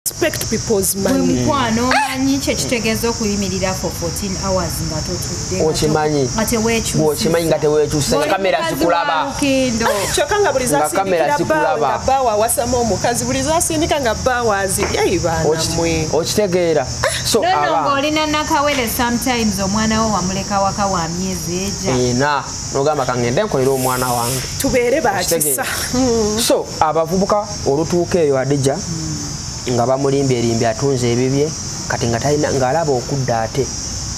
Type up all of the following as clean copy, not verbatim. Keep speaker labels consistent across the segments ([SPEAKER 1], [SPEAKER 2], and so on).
[SPEAKER 1] Respect people's money.
[SPEAKER 2] Mukwano, omanyi kye kitegeeza okuyimirira for 14 hours nga totudde?
[SPEAKER 3] Okimanyi.
[SPEAKER 2] Nga teweekyusiza.
[SPEAKER 3] Okimanyi nga teweekyusa,
[SPEAKER 2] Oli
[SPEAKER 3] kamera
[SPEAKER 2] mukazi
[SPEAKER 3] zikulaba.
[SPEAKER 2] wa Lukindo.
[SPEAKER 1] Kyokka nga buli
[SPEAKER 3] Nga kamera
[SPEAKER 1] zasindikira bbaawe,
[SPEAKER 3] zikulaba.
[SPEAKER 1] nga bbaawe awasamu omukazi, buli zasindika nga bbaawe azirya. Baana mmwe.
[SPEAKER 3] Okitegeera? So
[SPEAKER 2] No, no,
[SPEAKER 3] aba
[SPEAKER 2] ng'olina nakawere, sometimes omwana wo wamuleka waka wa myezi eja.
[SPEAKER 3] Ena, nogamba, "Kangende nkolere omwana wange."
[SPEAKER 1] Tubeere bakisa.
[SPEAKER 3] So abavubuka olutuuka eyo, Adija, nga bamulimbye erimbye, atunze ebibye, kati nga talina, ng'alaba okudda ate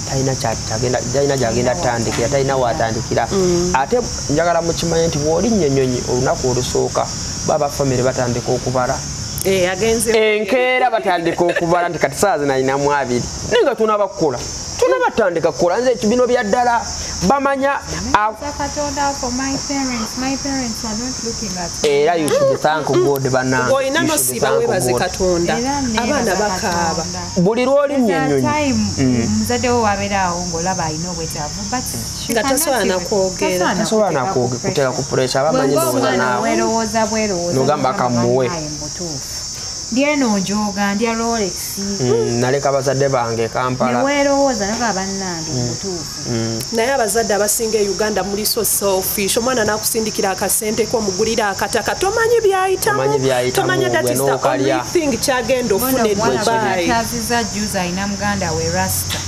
[SPEAKER 3] talina talina gyagenda tandikira, talina watandikira. Ate njagala mukimanye nti bw'olinnya ennyonyi olunaku olusooka, baba famire batandika okubala.
[SPEAKER 1] Eh, agenze.
[SPEAKER 3] Enkeera batandika okubala nti kati saa zino alinamu 20, naye nga tunaba kukola, tunaba tandika kukola. Nze bino bya ddala bamanya
[SPEAKER 2] Katonda for my parents. My parents are not looking at me.
[SPEAKER 3] Era you should thank God, bannange.
[SPEAKER 1] Olina
[SPEAKER 3] You should
[SPEAKER 1] nosiiba
[SPEAKER 3] thank
[SPEAKER 1] weebaze
[SPEAKER 3] God.
[SPEAKER 1] Katonda.
[SPEAKER 2] Era neebaza
[SPEAKER 1] Abaana bakaaba.
[SPEAKER 2] Katonda.
[SPEAKER 3] Buli lw'olinnya
[SPEAKER 2] There's a
[SPEAKER 3] ennyonyi,
[SPEAKER 2] time muzadde wo wabeera awo ng'olaba alina obwetaavu, but she
[SPEAKER 1] Nga
[SPEAKER 2] cannot
[SPEAKER 1] tasobola na kwogera.
[SPEAKER 3] Tasobola na kuteeka ku pressure, abamanyi
[SPEAKER 2] Bwe
[SPEAKER 3] ndowooza
[SPEAKER 2] ng'omwana
[SPEAKER 3] naawe.
[SPEAKER 2] weerowooza bwerowooza.
[SPEAKER 3] N'ogamba kamuwe.
[SPEAKER 2] Bannaye, mu butuufu ndi eno njooga, ndya Rolex.
[SPEAKER 3] Naleka bazadde bange e Kampala.
[SPEAKER 2] Neweerowooza naga, bannange, mu butuufu.
[SPEAKER 1] Naye abazadde abasinga e Uganda muli so selfish. Omwana nakusindikira akasente ko, omugulira akataka, tomanyi byayitamu.
[SPEAKER 3] Tomanyi byayitamu,
[SPEAKER 1] Tomanyi that
[SPEAKER 3] gwe
[SPEAKER 1] is the
[SPEAKER 3] n'okalya.
[SPEAKER 1] only thing kyagenda ofuna e
[SPEAKER 2] Omwana
[SPEAKER 1] Dubai.
[SPEAKER 2] bwenakyaziza juzi alina muganda we rasta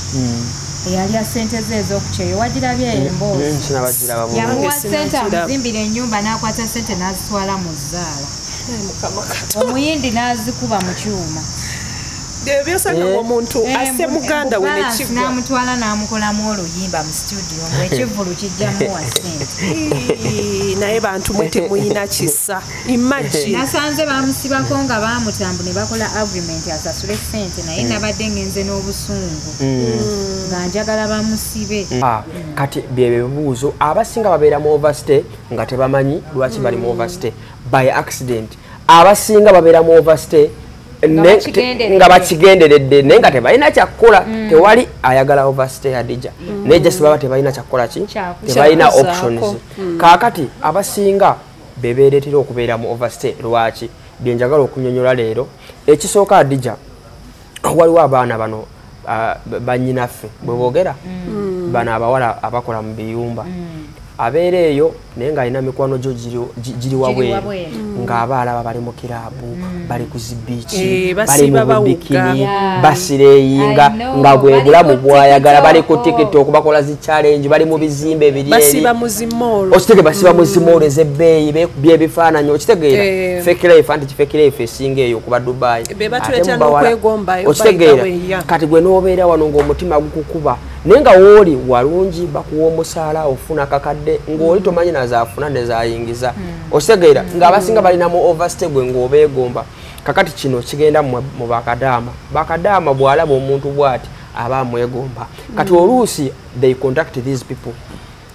[SPEAKER 2] eyalya sente ze ez'okukyeyo. Wagirabye emboozi?
[SPEAKER 3] Sinabagiraba bulungi.
[SPEAKER 2] Yamuwa
[SPEAKER 1] Nange
[SPEAKER 2] sente
[SPEAKER 1] sinagiraba.
[SPEAKER 2] amuzimbira ennyumba, n'akwata sente n'azitwala mu zzaala.
[SPEAKER 1] Mukama Katonda.
[SPEAKER 2] Omuyindi n'azikuba mu kyuma.
[SPEAKER 1] Byosanga
[SPEAKER 3] Eh.
[SPEAKER 1] omuntu asse muganda we
[SPEAKER 2] Balance
[SPEAKER 1] nekigwa.
[SPEAKER 2] N'amutwala n'amukolamu oluyimba mu studio ng'ekivvulu kijja muwa sente.
[SPEAKER 1] Ii, naye bantu mwe temuyina kisa, imagine.
[SPEAKER 2] Nasanze bamusibako nga bamutambu ne bakola agreement asasule sente, naye nabadde ngenze n'obusungu nga njagala bamusibe.
[SPEAKER 3] Ah, kati byebyo ebibuuzo. Abasinga babeera mu overstay nga tebamanyi lwaki bali mu overstay, by accident. Abasinga babeera mu overstay
[SPEAKER 2] bakigenderedde.
[SPEAKER 3] Nga bakigenderedde, naye nga tebalina kyakukola. Tewali ayagala overstay, Hadija, naye just baba tebalina kyakukola ki, tebalina
[SPEAKER 1] Kyakuzaako.
[SPEAKER 3] options. Kaakati abasinga bebeereetera okubeera mu overstay lwaki? Byenjagala okunyonyola leero. Ekisooka, Hadija, waliwo abaana bano, ah, bannyinaffe bwe boogera, bano abawala abakola mu biyumba, abeera eyo naye ng'alina mikwano gyo giri wabweru,
[SPEAKER 2] wabweru.
[SPEAKER 3] ng'aba alaba bali mu kiraabu, bali ku zi beach,
[SPEAKER 1] Eh,
[SPEAKER 3] bali
[SPEAKER 1] basiiba
[SPEAKER 3] mu
[SPEAKER 1] bawuga.
[SPEAKER 3] bikini,
[SPEAKER 2] Yeah.
[SPEAKER 3] basireyinga,
[SPEAKER 2] I know.
[SPEAKER 3] nga bwe
[SPEAKER 2] Bali
[SPEAKER 3] bulamu
[SPEAKER 2] ku
[SPEAKER 3] bwayagala, bali ku
[SPEAKER 2] TikTok.
[SPEAKER 3] TikTok, bakola zi challenge, bali mu bizimbe ebiri eri.
[SPEAKER 1] Basiba mu zi mall.
[SPEAKER 3] Okitege, basiba mu zi mall ez'ebbeeyi, beekubya ebifaananyi, okitegeera?
[SPEAKER 1] Eh.
[SPEAKER 3] Fake life, anti fake life esinga eyo kuba Dubai.
[SPEAKER 1] Be batuleetera
[SPEAKER 3] Ate mu bawala-
[SPEAKER 1] n'okwegombayo,
[SPEAKER 3] okitegeera?
[SPEAKER 1] by the way, yeah.
[SPEAKER 3] Kati gwe n'obeera wano ng'omutima gukukuba, naye nga wooli walungi, bakuwa omusaala, ofuna kakadde, ng'oli tomanyi nazaafuna nezayingiza, okitegeera? Ng'abasinga balina mu overstay, gwe ng'obeegomba. Kakati kino kigenda mu bakadaama. Bakadaama bw'alaba omuntu bw'ati aba amwegomba. Kati oluusi they contact these people,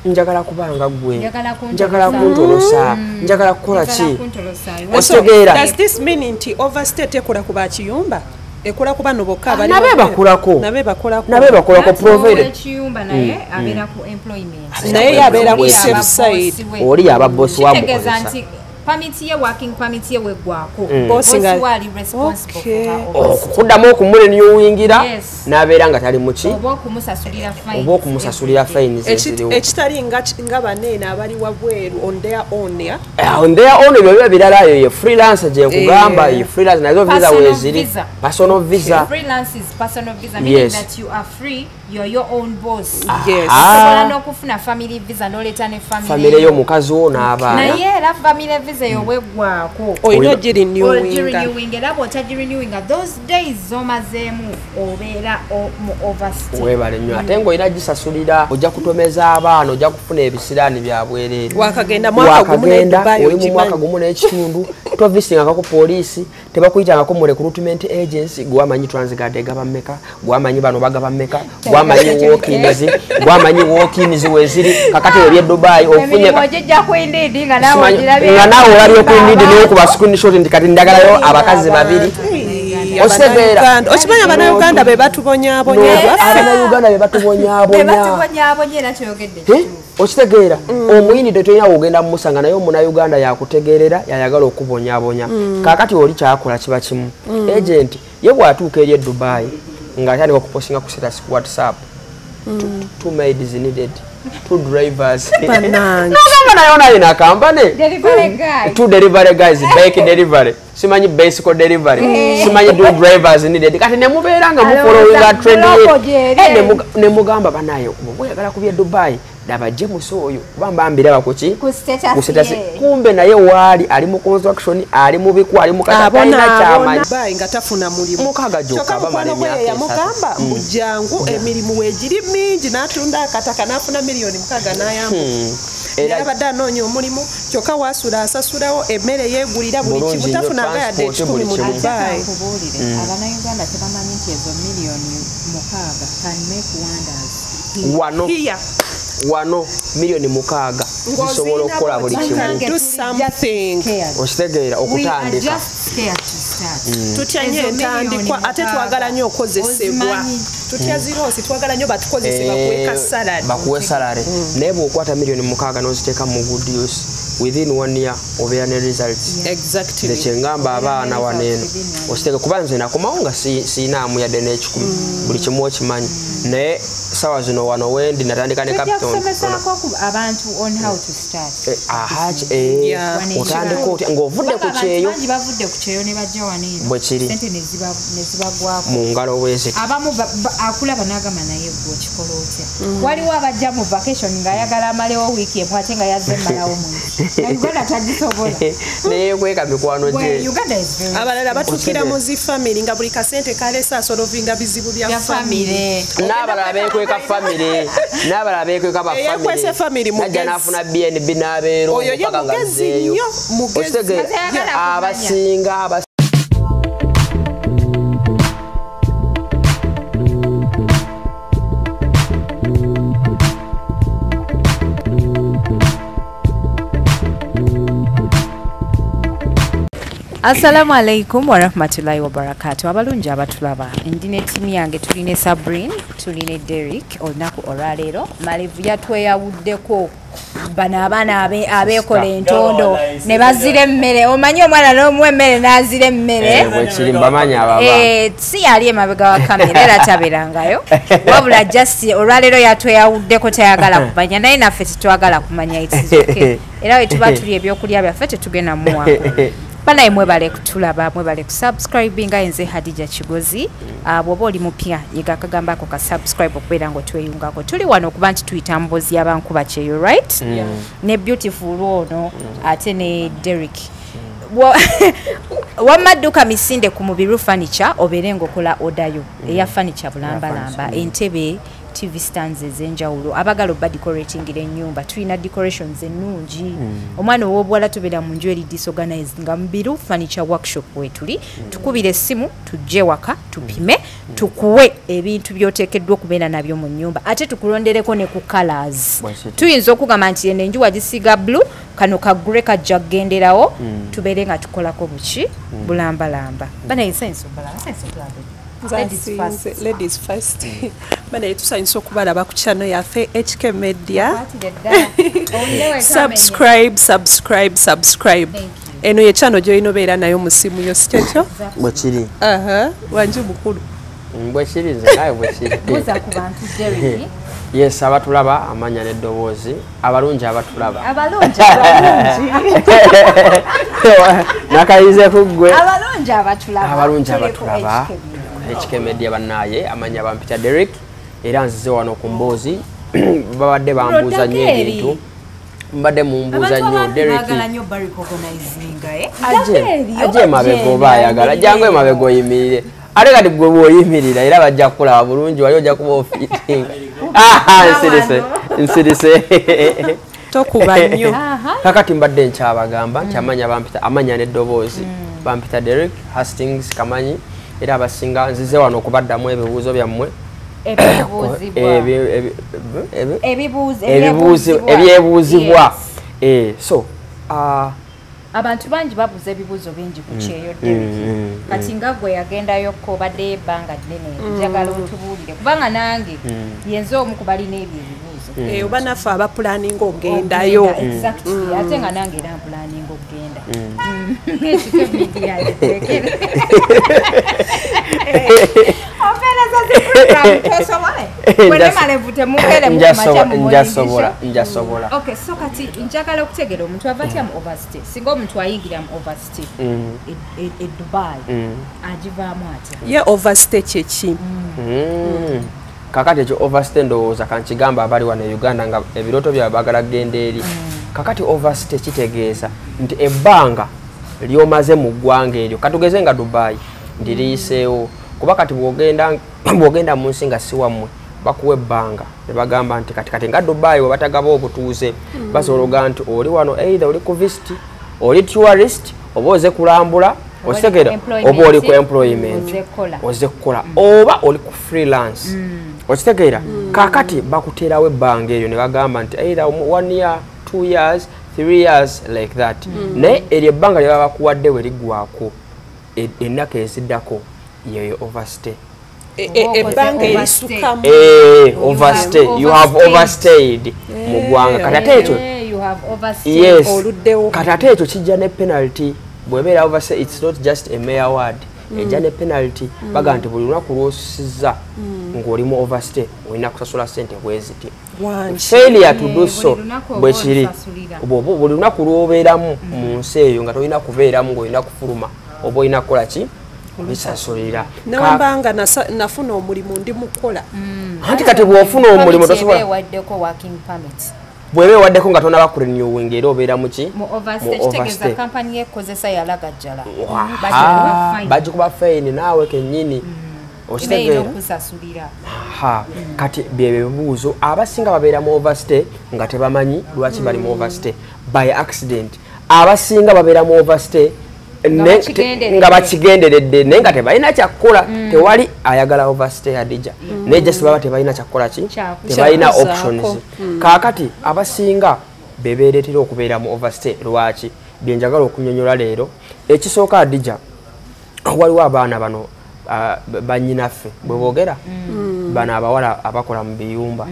[SPEAKER 3] "Njagala kubanga gwe,
[SPEAKER 2] Njagala kuntolosa.
[SPEAKER 3] njagala kuntolosa, njagala kukola ki?"
[SPEAKER 2] Njagala kuntolosa.
[SPEAKER 3] Okitegeera?
[SPEAKER 1] Does this mean nti overstay tekola ku bakiyumba, ekola ku bano bokka abali
[SPEAKER 3] Nabe
[SPEAKER 1] wabweru?
[SPEAKER 3] bakolako.
[SPEAKER 1] Nabe bakolako.
[SPEAKER 3] Nabe bakolako, provided
[SPEAKER 2] Ekiyumba naye abeera ku employment.
[SPEAKER 1] Naye yabeera ku
[SPEAKER 2] Oli
[SPEAKER 1] safe
[SPEAKER 2] aba
[SPEAKER 1] side.
[SPEAKER 2] boss we.
[SPEAKER 3] Oli yaba boss
[SPEAKER 2] Kitegeeza
[SPEAKER 3] wamukozesa.
[SPEAKER 2] nti permit ye, working permit ye weggwako,
[SPEAKER 1] Boss
[SPEAKER 2] boss we ali responsible
[SPEAKER 1] Okay.
[SPEAKER 2] for her overstay.
[SPEAKER 3] Okuddamu okumurenewingira,
[SPEAKER 2] Yes.
[SPEAKER 3] n'abeera nga tali muki,
[SPEAKER 2] Oba okumusasulira fines.
[SPEAKER 3] Oba okumusasulira fines eziriwo.
[SPEAKER 1] Ekitali nga baneeno abali wabweru on their own, ya.
[SPEAKER 3] Eh, on their own ebyo biba birala. Eyo ye freelance gye nkugamba.
[SPEAKER 1] Eh.
[SPEAKER 3] Ye freelance nazo visa
[SPEAKER 2] Personal
[SPEAKER 3] weeziri.
[SPEAKER 2] visa.
[SPEAKER 3] Personal visa.
[SPEAKER 2] Freelance is personal visa, meaning
[SPEAKER 3] Yes.
[SPEAKER 2] that you are free, you're your own boss.
[SPEAKER 1] Yes.
[SPEAKER 2] Osobola n'okufuna family visa n'oleeta ne family.
[SPEAKER 3] Famire y'omukazi wo n'abaana.
[SPEAKER 2] Naye era family visa eyo weggwako,
[SPEAKER 1] Olina ogirenewinga.
[SPEAKER 2] ogirenewinga, era bw'otagirenewinga, those days z'omazeemu obeera mu overstay.
[SPEAKER 3] Weebale nnyo. Ate ng'olina gisasulira, ojja kutomeza abaana, ojja kufuna ebisiraani bya bwereere.
[SPEAKER 1] Wakagenda mwaka gumu ne
[SPEAKER 3] Wakagenda,
[SPEAKER 1] Dubai,
[SPEAKER 3] oli mu mwaka
[SPEAKER 1] ogimanyi.
[SPEAKER 3] gumu n'ekitundu, tovisingako poliisi, tebakuyitangako mu recruitment agency. Gwamanyi Transguard egaba mmeka, gwamanyi bano bagaba mmeka, gwamanyi walk-ins, gwamanyi walk-ins weziri. Kakati ebye Dubai ofunye
[SPEAKER 2] Emirimu ogijja ku Indeed nga naawe
[SPEAKER 3] Simanyi-
[SPEAKER 2] ogirabye.
[SPEAKER 3] Nga naawe olabye ku Indeed, n'okuba screenshot nti kati ndagalayo abakazi babiri.
[SPEAKER 1] Hey, Okimanyi Abannayuganda be batubonyaabonya.
[SPEAKER 3] Abannayuganda be batubonyaabonya.
[SPEAKER 2] Era kyogedde kituufu.
[SPEAKER 3] Okitegeera, omuyindi tolina wogenda mumusanga, naye omunnayuganda yakutegeerera, yayagala okubonyaabonya. Kaakati oli kyakola kiba kimu, agent ye bw'atuuka eri e Dubai ng'atandika okupostinga ku status ku WhatsApp, two maids needed, two drivers. Nogamba naye onalina kampany, two delivery guys, bike delivery, simanyi bicycle delivery, simanyi two drivers needed. Kati ne mubeera nga mufollowinga trend ne mugamba banaye bweyagala kubya Dubai, laba James oyo kuba mbambiraba kuki
[SPEAKER 2] ku status.
[SPEAKER 3] Kumbe naye waali ali mu construction, ali mu biku, ali mu katalina kyamanyi
[SPEAKER 1] Dubai nga tafuna mulimu.
[SPEAKER 3] Mukaaga gyokka bamala emyaka
[SPEAKER 1] yamugamba mbujangu emirimu weegiri mingi, n'atunda akataka n'afuna 6 million n'ayambuka. Era abadde anoonya omulimu, kyokka waasula asasulawo emmere, yeegulira buli kimu, tafunanga yadde 100 mu Dubai.
[SPEAKER 2] Nkubuulire, Abannayuganda tebamanyi nti ezo 6 million can make wonders.
[SPEAKER 3] Wano
[SPEAKER 1] Here.
[SPEAKER 3] wano 6 million zisobola okukola buli kimu.
[SPEAKER 1] Do something.
[SPEAKER 3] Okitegeera, okutandika.
[SPEAKER 1] Tutya nnyo entandikwa, ate twagala nnyo okozesebwa. Tutya ziroosi, twagala nnyo batukozese, bakuwe ka salary.
[SPEAKER 3] Bakuwe salary, naye bw'okwata 6 million n'oziteeka mu good use, within one year obeera ne results.
[SPEAKER 1] Exactly.
[SPEAKER 3] Nze kyengamba abaana wano eno, okitegeera, kuba nze nakomawo nga siinaamu yadde n'ekikumi, buli kimu okimanyi, naye sawa zino wano wendi natandika ne
[SPEAKER 2] Tujja
[SPEAKER 3] capital.
[SPEAKER 2] kusomesaako ku abantu on how to start.
[SPEAKER 3] Aha,
[SPEAKER 1] Yeah.
[SPEAKER 3] otandika otya ng'ovudde ku
[SPEAKER 2] Kubanga
[SPEAKER 3] kyeyo?
[SPEAKER 2] abantu bangi bavudde ku kyeyo ne bajja wano eno,
[SPEAKER 3] Bwe kiri.
[SPEAKER 2] sente ne zibagwako
[SPEAKER 3] Mu ngalo bweziti.
[SPEAKER 2] Abamu akulaba n'agamba, naye gwe okikola otya? Waliwo abajja mu vacation ng'ayagala amalewo wiiki emu, ate nga yazze mmalawo mwezi, na Uganda tagisobola.
[SPEAKER 3] Neyekweka mikwano
[SPEAKER 2] Well,
[SPEAKER 3] gye.
[SPEAKER 2] Uganda is very
[SPEAKER 1] Abalala batuukira mu zi family nga buli kasente kalese asolvinga bizibu bya
[SPEAKER 2] bya
[SPEAKER 1] family.
[SPEAKER 2] family.
[SPEAKER 3] N'abalala beekweka family, n'abalala beekweka ba
[SPEAKER 1] Eyekwese family
[SPEAKER 3] najja
[SPEAKER 1] mugezi.
[SPEAKER 3] n'afuna BNB n'abeera
[SPEAKER 1] Oyo ye
[SPEAKER 3] paka nga
[SPEAKER 1] mugezi
[SPEAKER 3] azzeeyo.
[SPEAKER 1] nnyo, mugezi.
[SPEAKER 3] Okitegeera,
[SPEAKER 2] Tayagala kumanya.
[SPEAKER 3] abasinga
[SPEAKER 2] Assalamu alaikum warahmatullahi wabarakatu. Abalungi abatulaba, ndi ne ttiimu yange, tulina Sabrin, tulina Derrick. Olunaku olwaleero Malevu yatweyawuddeko. Bano abaana abeekola entondo ne bazira emmere, omanyi omwana n'omuwa emmere n'azira emmere.
[SPEAKER 3] Bwekiri, mbamanyi ababa.
[SPEAKER 2] Si yali emabega wa kamera era tabeerangayo, wabula just olwaleero yatweyawuddeko, tayagala kumanya, naye naffe tetwagala kumanya. It is okay. Era we tuba tuli ebyokulya byaffe tetugenda muwako. Banaye mwebale kutulaba, mwebale kusubscribinga. Nze Hadija Kigozi. Bw'oba oli mupya, yiga akagamba ako ka subscribe okubeera nga otweyungako. Tuli wano okuba nti tuyita mboozi y'abankuba kyeyo, right? Ne beautiful ono ate ne Derrick. Wamma dduka misinde ku Mubiru Furniture, obeere ng'okola order yo eya furniture bulambalamba, entebe, TV stands ez'enjawulo. Abagala obba decoratingira ennyumba, tulina decorations ennungi. Omwana ow'obuwala tubeera mu nju eri disorganized, nga Mubiru Furniture Workshop wetuli. Tukubire essimu, tujje waka tupime, tukuwe ebintu by'oteekeddwa okubeera nabyo mu nnyumba, ate tukulondereko ne ku colors.
[SPEAKER 3] Bwekiri.
[SPEAKER 2] Tuyinza okugamba nti eno enju wagisiiga blue, kano ka grey kajja kugenderawo, tubeere nga tukolako buki bulambalamba. Banaye nsanyusa obalaba, nsanyusa okulaba. Ladies first.
[SPEAKER 1] Ladies first. Banaye tusanyusa okubalaba ku channel yaffe HK Media.
[SPEAKER 2] Kwatire ddala. Owulire wekamenya.
[SPEAKER 1] Subscribe, subscribe, subscribe.
[SPEAKER 2] Thank you.
[SPEAKER 1] Eno ye channel gy'olina obeera nayo mu simu yo, si kyekyo?
[SPEAKER 3] Bwekiri.
[SPEAKER 1] Aha, wangi mukulu.
[SPEAKER 3] Bwekiri, nze naye bwekiri.
[SPEAKER 2] Buuza ku bantu, Derrick.
[SPEAKER 3] Yes, abatulaba, amanya n'eddoboozi, abalungi abatulaba.
[SPEAKER 2] Abalungi, abalungi.
[SPEAKER 3] Nakayize ku ggwe.
[SPEAKER 2] Abalungi abatulaba.
[SPEAKER 3] Abalungi
[SPEAKER 2] Tuli ku
[SPEAKER 3] abatulaba.
[SPEAKER 2] HK Media.
[SPEAKER 3] HK Media. Bannaaye, amanya bampita Derrick, era nzize wano ku mboozi. Babadde bambuuza nnyo
[SPEAKER 2] Rodako eri.
[SPEAKER 3] ebintu, mbadde mumbuuza
[SPEAKER 2] Abantu
[SPEAKER 3] nnyo
[SPEAKER 2] abamu
[SPEAKER 3] Derrick.
[SPEAKER 2] baagala nnyo barecognizinga, eh?
[SPEAKER 3] Aje
[SPEAKER 2] Dako eri,
[SPEAKER 3] aje
[SPEAKER 2] oba
[SPEAKER 3] emabega
[SPEAKER 2] genda,
[SPEAKER 3] oba ayagala jangu emabega oyimirire, ate kati gwe bw'oyimirira era bajja kukulaba bulungi, wali ojja kuba ofiitinga. Nsirise, nsirise.
[SPEAKER 1] Tokuba nnyo.
[SPEAKER 2] Aha.
[SPEAKER 3] Kakati mbadde nkyabagamba nti amanya bampita, amanya n'eddoboozi bampita Derrick Hastings Kamanyi, era abasinga nzize wano okubaddamu ebibuuzo byammwe.
[SPEAKER 2] Ebibuuzibwa.
[SPEAKER 3] Ebyebuuzibwa.
[SPEAKER 2] Yes.
[SPEAKER 3] So
[SPEAKER 2] Abantu bangi babuza ebibuuzo bingi ku kyeyo Derek. Kati nga gwe yagendayo ko badde ebbanga ddene, njagala otubuulire kubanga nange yenze omu ku balina ebyo ebibuuzo.
[SPEAKER 1] Oba naffe abapulaninga ogendayo.
[SPEAKER 2] Exactly. Ate nga nange era mpulaninga okugenda.
[SPEAKER 3] Njasobola.
[SPEAKER 2] Okay, so kati njagala okutegeera omuntu ava atya mu overstay. Singa omuntu ayingira mu overstay e Dubai, agivaamu atya?
[SPEAKER 1] Ye overstay kye ki?
[SPEAKER 3] Kakati ekyo overstay ndowooza kankigamba abali wano e Uganda nga ebirooto byabwe baagala kugenda eri. Kakati overstay kitegeeza nti ebbanga ly'omaze mu ggwanga eryo, katugeze nga Dubai nti liyiseewo, kuba kati bw'ogenda mu nsi nga si wammwe bakuwa ebbanga ne bagamba nti kati nga Dubai we batagaba obutuuze, basobola okugamba nti oli wano either oli ku visit, oli tourist, oba oze kulambula, okitegeera, oba oli ku employment, oze kukola, oba oli ku freelance, okitegeera. Kakati bakuteerawo ebbanga eryo ne bagamba nti either 1 year, 2 years, 3 years like that. Naye eryo ebbanga lye baba bakuwadde we liggwako, ennaku eziddako yeyo overstay.
[SPEAKER 1] Ebbanga erisukamu.
[SPEAKER 3] Overstay. You have overstayed mu ggwanga. Kati ate ekyo yes, kati ate ekyo kijja ne penalty. Bw'ebeera overstay, it's not just a mere word. Ejja ne penalty. Baga nti buli lunaku lw'osusizza ng'oli mu overstay olina kusasula ssente bweziti. Failure to do so bwe kiri. Buli lunaku lw'obeeramu mu nsi eyo nga tolina kubeeramu ng'olina kufuluma oba olina kukola ki? Obisasulira.
[SPEAKER 1] Newembanga nafuna omulimu ndi mukola.
[SPEAKER 3] Anti kati bw'ofuna omulimu tosobola.
[SPEAKER 2] Ewaddeko working permit.
[SPEAKER 3] Bw'eba ewaddeko nga tonaba kurenewinga era obeera mu ki?
[SPEAKER 2] Mu overstay. Kitegeeza kampani yeekozesa yalagajjala.
[SPEAKER 3] Bagikuba fine naawe kennyini. Okitegeera?
[SPEAKER 2] Okusasulira.
[SPEAKER 3] Kati bye bibuuzo abasinga babeera mu overstay nga tebamanyi lwaki bali mu overstay by accident. Abasinga babeera mu overstay nga bakigenderedde naye nga tebalina kyakukola. Tewali ayagala overstay Hadija, naye just baba tebalina kyakukola ki, tebalina options. Kaakati abasinga bebeereetera okubeera mu overstay lwaki? Bye njagala okunyonyola leero. Ekisooka Hadija, waliwo abaana bano bannyinaffe bwe boogera, bano abawala abakola mu biyumba,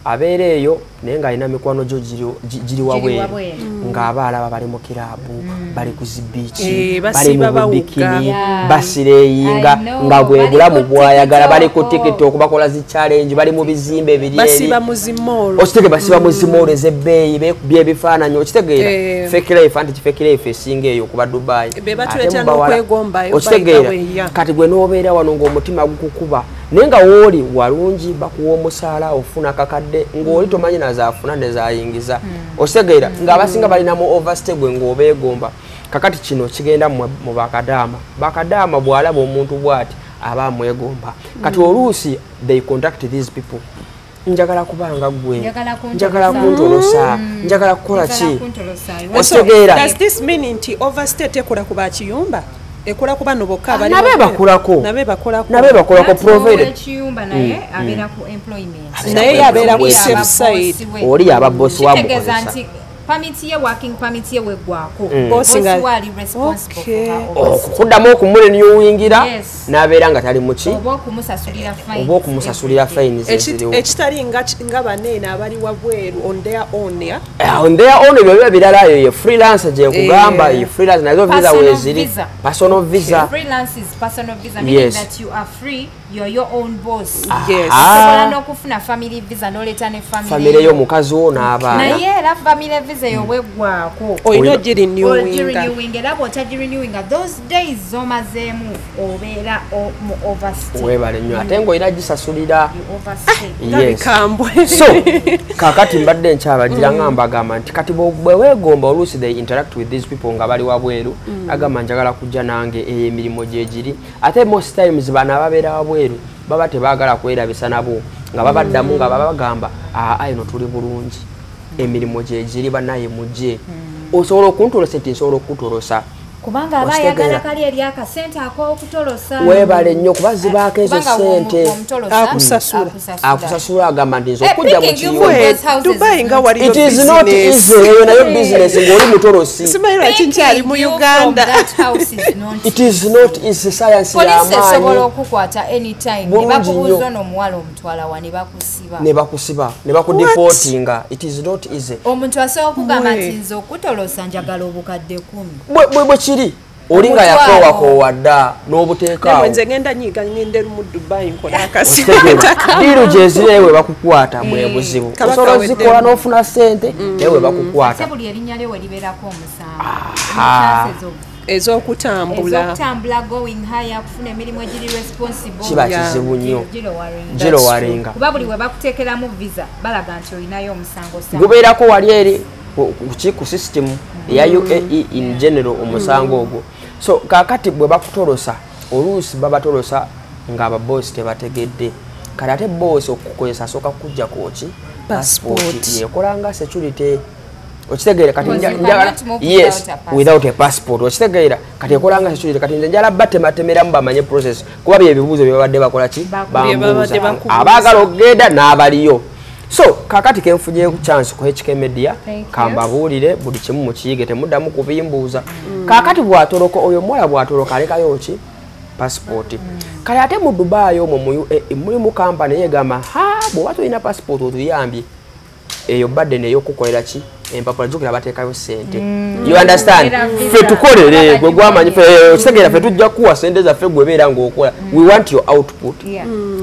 [SPEAKER 3] abeera eyo naye ng'alina mikwano gyo giri wabweru, ng'abaalaba bali mu kiraabu, bali ku zibiiki, bali mu bikini, basireeyinga nga bwe bulamu bwayagala, bali ku TikTok bakola zi challenge, bali mu bizimbe ebiri eri,
[SPEAKER 1] basiba mu zimoolo,
[SPEAKER 3] okitegeera, basiba mu zimoolo ez'ebbeeyi, beekubye ebifaananyi, okitegeera, fake life. Anti fake life esinga eyo kuba Dubai, okitegeera. Kati gwe n'obeera wano ng'omutima gukukuba, naye nga wooli walungi, bakuwa omusaala, ofuna kakadde, ng'oli tomanyi nazaafuna nezayingiza, okitegeera, ng'abasinga balina mu overstay gwe ng'obeegomba. Kakati kino kigenda mu bakadaama. Bakadaama bw'alaba omuntu bw'ati aba amwegomba. Kati oluusi they contact these people, njagala kubanga gwe, njagala kuntolosa, njagala kukola ki, okitegeera.
[SPEAKER 1] Does this mean nti overstay tekola ku bakiyumba? Ekola ku bano bokka abali
[SPEAKER 3] nabe bakulako,
[SPEAKER 1] nabe bakolako,
[SPEAKER 3] nabe bakolako provided
[SPEAKER 2] ekiyumba, naye abeera ku employment,
[SPEAKER 1] naye yabeera ku safe side,
[SPEAKER 3] oli yaba boss wa mukozesa
[SPEAKER 2] permit ye, working permit ye weggwako, boss wali responsible for her
[SPEAKER 3] okuddamu okumurenewingira n'abeera nga tali muki,
[SPEAKER 2] oba okumusasulira fine,
[SPEAKER 3] oba okumusasulira fine eziriwo.
[SPEAKER 1] Ekitali nga baneeno abali wabweru on their own, ya
[SPEAKER 3] on their own ebyo biba birala. Eyo ye freelancer gye nkugamba, ye freelance nazo visa weeziri, personal visa.
[SPEAKER 2] Freelance is personal visa, meaning that you are free, you're your own boss.
[SPEAKER 1] Yes.
[SPEAKER 2] Osobola n'okufuna family visa n'oleeta ne
[SPEAKER 3] family yo, mukazi wo n'abaana.
[SPEAKER 2] Naye era family visa eyo weggwako
[SPEAKER 1] olina ogirenewinga,
[SPEAKER 2] era bw'otagirenewinga those days z'omazeemu obeera mu overstay.
[SPEAKER 3] Weebale nnyo, ate ng'olina gisasulira.
[SPEAKER 1] Yes.
[SPEAKER 3] So kakati mbadde nkyabagira nga mbagamba nti kati bwe weegomba, oluusi they interact with these people nga bali wabweru, agamba njagala kujja nange, eyo emirimu gyegiri. Ate most times bano ababeera wabweru baba tebaagala kwerabisa nabo, nga babaddamu nga babagamba aa eno tuli bulungi, emirimu gyegiri, bannaye mujje. Osobola okuntolosa nti nsobola okukutolosa
[SPEAKER 2] Kubanga abayagala kali eri akasente ak'okutolosa.
[SPEAKER 3] Weebale nnyo kuba zibaako ezo ssente. Akusasula agamba nti nze okujja mu kiyumba.
[SPEAKER 1] Dubai nga waliyo
[SPEAKER 3] It is not easy. Eyo nayo business ng'oli mutolosi.
[SPEAKER 1] Simanyi lwaki nkyali mu Uganda.
[SPEAKER 3] It is not easy, science y'amaanyi.
[SPEAKER 2] Poliisi esobola okukwata anytime. Ne bakubuuza ono omuwala omutwala wa ne bakusiba.
[SPEAKER 3] Ne bakusiba, ne bakudeportinga. It is not easy.
[SPEAKER 2] Omuntu asobola okugamba nti nze okutolosa njagala obukadde 10.
[SPEAKER 3] Bwe kiri. Olinga yakoowa dda n'obuteekaawo.
[SPEAKER 1] Nze ngenda nyiga ngende mu Dubai nkola akasente.
[SPEAKER 3] Diru gyeziri we bakukwata bwe buzibu. Osobola ozikola n'ofuna ssente naye we bakukwata.
[SPEAKER 2] Ate buli erinnya lyo we libeerako omusango.
[SPEAKER 1] Ez'okutambula.
[SPEAKER 2] Ez'okutambula, going higher, kufuna emirimu egiri responsible.
[SPEAKER 3] Kiba kizibu nnyo. Girowaringa.
[SPEAKER 2] Kuba buli we bakuteekeramu visa balaga nti olinayo omusango.
[SPEAKER 3] Gubeerako wali eri ku system eya UAE in general omusango ogwo. So kaakati bwe bakutolosa oluusi babatolosa ng'ababosi tebategedde. Kale ate bosi okukozesa asooka kukuggyako ki? Passport. Yekola nga security. Okitegeera kati njagala yes without a passport. Okitegeera kati ekola nga security kati nze njala batematemeramu bamanye process kuba bye ebibuuzo bye babadde bakola ki? Bambuuza. Abaagala okugenda n'abaliyo. So kakati kenfunye chance ku HK Media kambabuulire buli kimu mukiyige temuddamu kubimbuuza. Kakati bw'atoloka oyo omuwala bw'atoloka alekayo ki? Passport. Kale ate mu Dubai omwo mu UAE mulimu company egamba ha bw'oba tolina passport otuyambye eyo badde n'eyokukolera ki? Empapula jjukira bateekayo ssente. You understand? Ffe tukolere gwe gwamanyi ffe okitegeera ffe tujja kukuwa ssente zaffe gwe beera ng'okola. We want your output.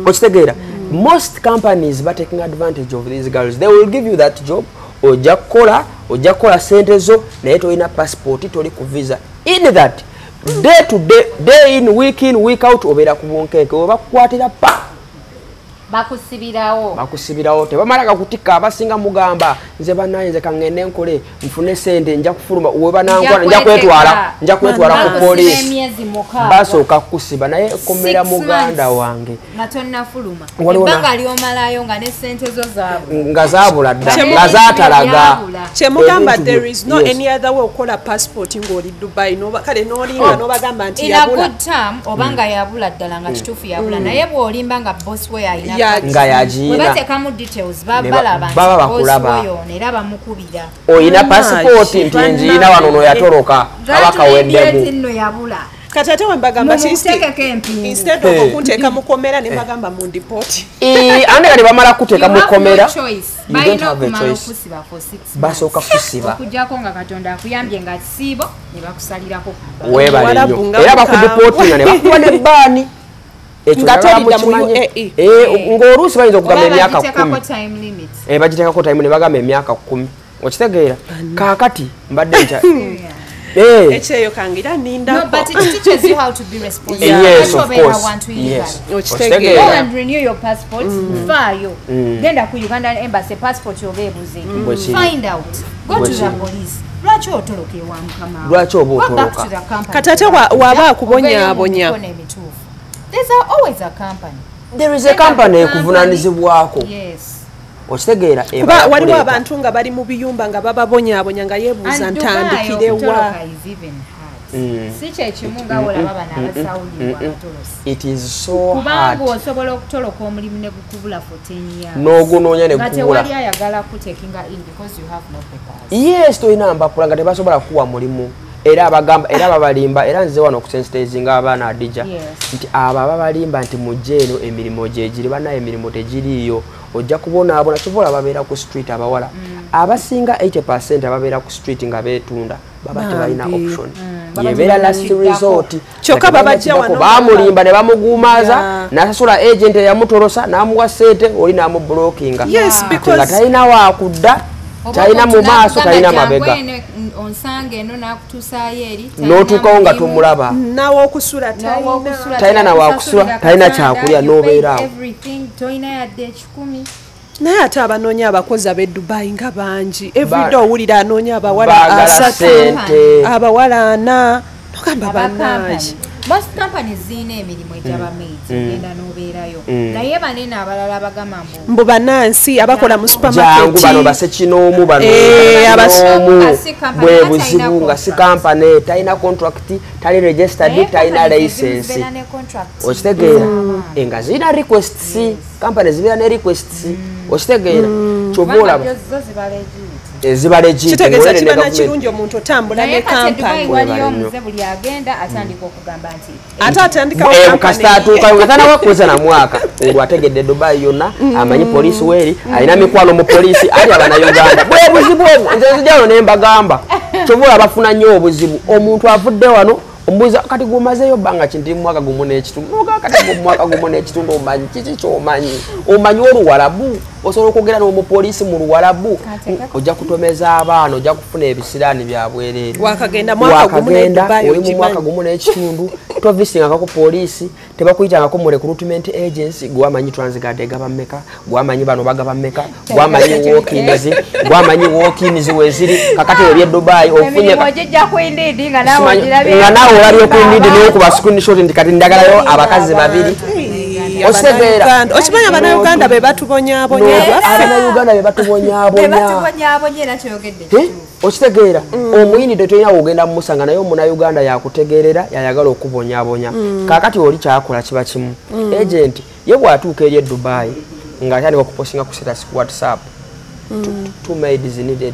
[SPEAKER 3] Okitegeera? Most companies are taking advantage of these girls. They will give you that job. Ojja kukola ssente zo naye tolina passport, toli ku visa. In that day to day, day in, week in, week out obeera ku bunkenke oba kukwatira pa.
[SPEAKER 2] Bakusibirawo.
[SPEAKER 3] Bakusibirawo tebamala gakutikka abasinga mugamba nze bannaye nze kaŋŋende nkole nfune ssente nja kufuluma we banankwana nja kwetwala ku poliisi. Basooka kukusiba naye komera muganda wange.
[SPEAKER 2] Nga tonnafuluma. Ebbanga ly'omalayo nga ne ssente zo zaabula.
[SPEAKER 3] Nga zaabula dda nga zaatalaga.
[SPEAKER 1] Kyemugamba there is no any other way okukola passport ng'oli Dubai kale n'olinga n'obagamba nti yabula.
[SPEAKER 2] In a good term oba nga yabula ddala nga kituufu yabula naye bw'olimba nga boss we alina
[SPEAKER 3] nga yagiina
[SPEAKER 2] webateekamu details balaba
[SPEAKER 3] baba bakulaba
[SPEAKER 2] era bamukubira
[SPEAKER 3] oyina passport nti ngiina wano no yatoloka aba kaweddemu
[SPEAKER 2] yabula.
[SPEAKER 1] Kati ate wembagamba instead of okunteeka mu komera ne mbagamba mu deport.
[SPEAKER 3] Ande kati bamala kuteeka mu komera. You don't have a choice. Basooka kusiba.
[SPEAKER 2] Okuggyako nga Katonda akuyambye nga kisiibo ne bakusalirako.
[SPEAKER 3] Weebale nnyo. Era bakudeportinga ne bakuwa n'ebbaani.
[SPEAKER 1] Nga tolidda mu UAE.
[SPEAKER 3] Ng'oluusi bayinza okugamba emyaka 10. Bagiteekako time ne bagamba emyaka 10. Okitegeera? Kaakati mbadde nkya
[SPEAKER 1] ekyeyo kangira nindako.
[SPEAKER 2] No, but it teaches you how to be responsible.
[SPEAKER 3] Yes, of course. Yes.
[SPEAKER 2] Go and renew your passport. Faayo. Genda ku Ugandan Embassy passport yobeebuze. Find out. Go to the police. Lwaki otoloka ewa mukama?
[SPEAKER 3] Lwaki oba otoloka?
[SPEAKER 1] Kati ate waba akubonyaabonya.
[SPEAKER 2] There's always a company.
[SPEAKER 3] There is a company ekuvunaanyizibwako.
[SPEAKER 2] Yes.
[SPEAKER 3] Okitegeera
[SPEAKER 1] kuba waliwo abantu nga bali mu biyumba nga bababonyaabonya nga yeebuuza ntandikirewa.
[SPEAKER 2] Si kyekimu nga olaba bano Abasawudi abatolosi.
[SPEAKER 3] It is so hard.
[SPEAKER 2] Kubanga osobola okutoloka omulimu ne gukubula for 10 years.
[SPEAKER 3] N'ogunoonya ne gukubula.
[SPEAKER 2] Nga tewali ayagala kutekinga in because you have no papers.
[SPEAKER 3] Yes, tolina mpapula nga tebasobola kukuwa mulimu. Era abagamba era babalimba era nze wano okusensitizinga abaana Adija nti abo ababalimba nti mujje eno emirimu gyegiri bannaye emirimu tegiriiyo ojja kubonaabona kyova babeera ku street abawala abasinga 80% ababeera ku street nga beetunda baba tebalina option yebeera last resort.
[SPEAKER 1] Kyokka babajja wano
[SPEAKER 3] bamulimba ne bamuguumaaza n'asasula agent eyamutolosa n'amuwa ssente oli n'amublockinga nga talina waakudda talina mu maaso talina mabega
[SPEAKER 2] onsange eno n'akutuusaayo eri
[SPEAKER 3] n'otuukawo nga tomulaba
[SPEAKER 1] nawokusula
[SPEAKER 3] talina nawakusula talina kyakulya n'obeeraawo
[SPEAKER 2] tolina yadde 10.
[SPEAKER 1] Naye ate abanoonya abakozi ab'e Dubai nga bangi everyday owulira anoonya abawala 3 abawala 4 nogamba bannange.
[SPEAKER 2] Most companies zirina emirimu egy'abamaids, ogenda n'obeerayo, naye banene abalala bagamba
[SPEAKER 1] mbu bannansi abakola mu supermarket,
[SPEAKER 3] jangu bano basekinoomu, bano
[SPEAKER 2] nga si company,
[SPEAKER 3] bwe
[SPEAKER 2] talina
[SPEAKER 3] buzibu nga si
[SPEAKER 2] contract.
[SPEAKER 3] Company talina contract, tali registered,
[SPEAKER 2] Naye
[SPEAKER 3] talina
[SPEAKER 2] companies ezimu
[SPEAKER 3] license.
[SPEAKER 2] zibeera ne contracts.
[SPEAKER 3] Okitegeera? Nga zirina requests, company zibeera ne requests, okitegeera? Kyova
[SPEAKER 2] Kubanga
[SPEAKER 3] olaba
[SPEAKER 2] zo ziba legit.
[SPEAKER 3] Eziba legit,
[SPEAKER 1] Kitegeeza
[SPEAKER 3] ng'olere ne
[SPEAKER 1] kiba
[SPEAKER 3] government.
[SPEAKER 1] nakirungi omuntu otambula
[SPEAKER 2] Naye
[SPEAKER 1] ne
[SPEAKER 2] kati e Dubai
[SPEAKER 1] kampani.
[SPEAKER 2] waliyo
[SPEAKER 3] Webale nnyo.
[SPEAKER 2] omuze, buli agenda atandika okugamba nti
[SPEAKER 1] Ate atandikawo
[SPEAKER 3] Eh,
[SPEAKER 1] company.
[SPEAKER 3] kasita atuuka nga tanawakuza na mwaka, olwo ategedde Dubai yonna, amanyi poliisi weeri, alina mikwano mu poliisi, ali Abannayuganda. Bwe buzibu obwo nze nzijalo ne mbagamba, kyova olaba bafuna nnyo obuzibu. Omuntu avudde wano omubuuza, kati gwomazeeyo bbanga ki? Nti 1.5 mwaka. Noga kati gwe 1.5 mwaka omanyi kiki kyomanyi? Omanyi Oluwalabu? Osobola okwogera n'omupoliisi mu Luwalabu? Ojja kutomeza abaana, ojja kufuna ebisiraani bya bwereere.
[SPEAKER 1] Wakagenda 1.5 ne
[SPEAKER 3] Wakagenda,
[SPEAKER 1] Dubai,
[SPEAKER 3] oli mu
[SPEAKER 1] ogimanyi.
[SPEAKER 3] 1.5 mwaka, tovisingako ku poliisi, tebakuyitangako mu recruitment agency. Gwamanyi Transguard egaba mmeka? Gwamanyi bano bagaba mmeka? Gwamanyi walk-ins? Gwamanyi walk-ins weziri kakati ebye Dubai ofunye
[SPEAKER 2] Emirimu ogijja ku Indeed nga naawe ogirabye.
[SPEAKER 3] Nga naawe olabye ku Indeed n'okuba screenshot nti kati ndagalayo abakazi babiri. Okitegeera?
[SPEAKER 1] Abannayuganda, okimanyi Abannayuganda be batubonyaabonya baffe.
[SPEAKER 3] Abannayuganda be
[SPEAKER 2] Be
[SPEAKER 3] batubonyaabonya.
[SPEAKER 2] batubonyaabonya, era kyogedde
[SPEAKER 3] Eh?
[SPEAKER 2] kituufu.
[SPEAKER 3] Okitegeera? Omuyindi tetolina wogenda mumusanga, naye Omunayuganda yakutegeerera, yayagala okubonyaabonya. Kaakati oli kyakola kiba kimu, agent ye bw'atuuka eri e Dubai ng'atandika okupostinga ku status ku WhatsApp, "Two maids needed,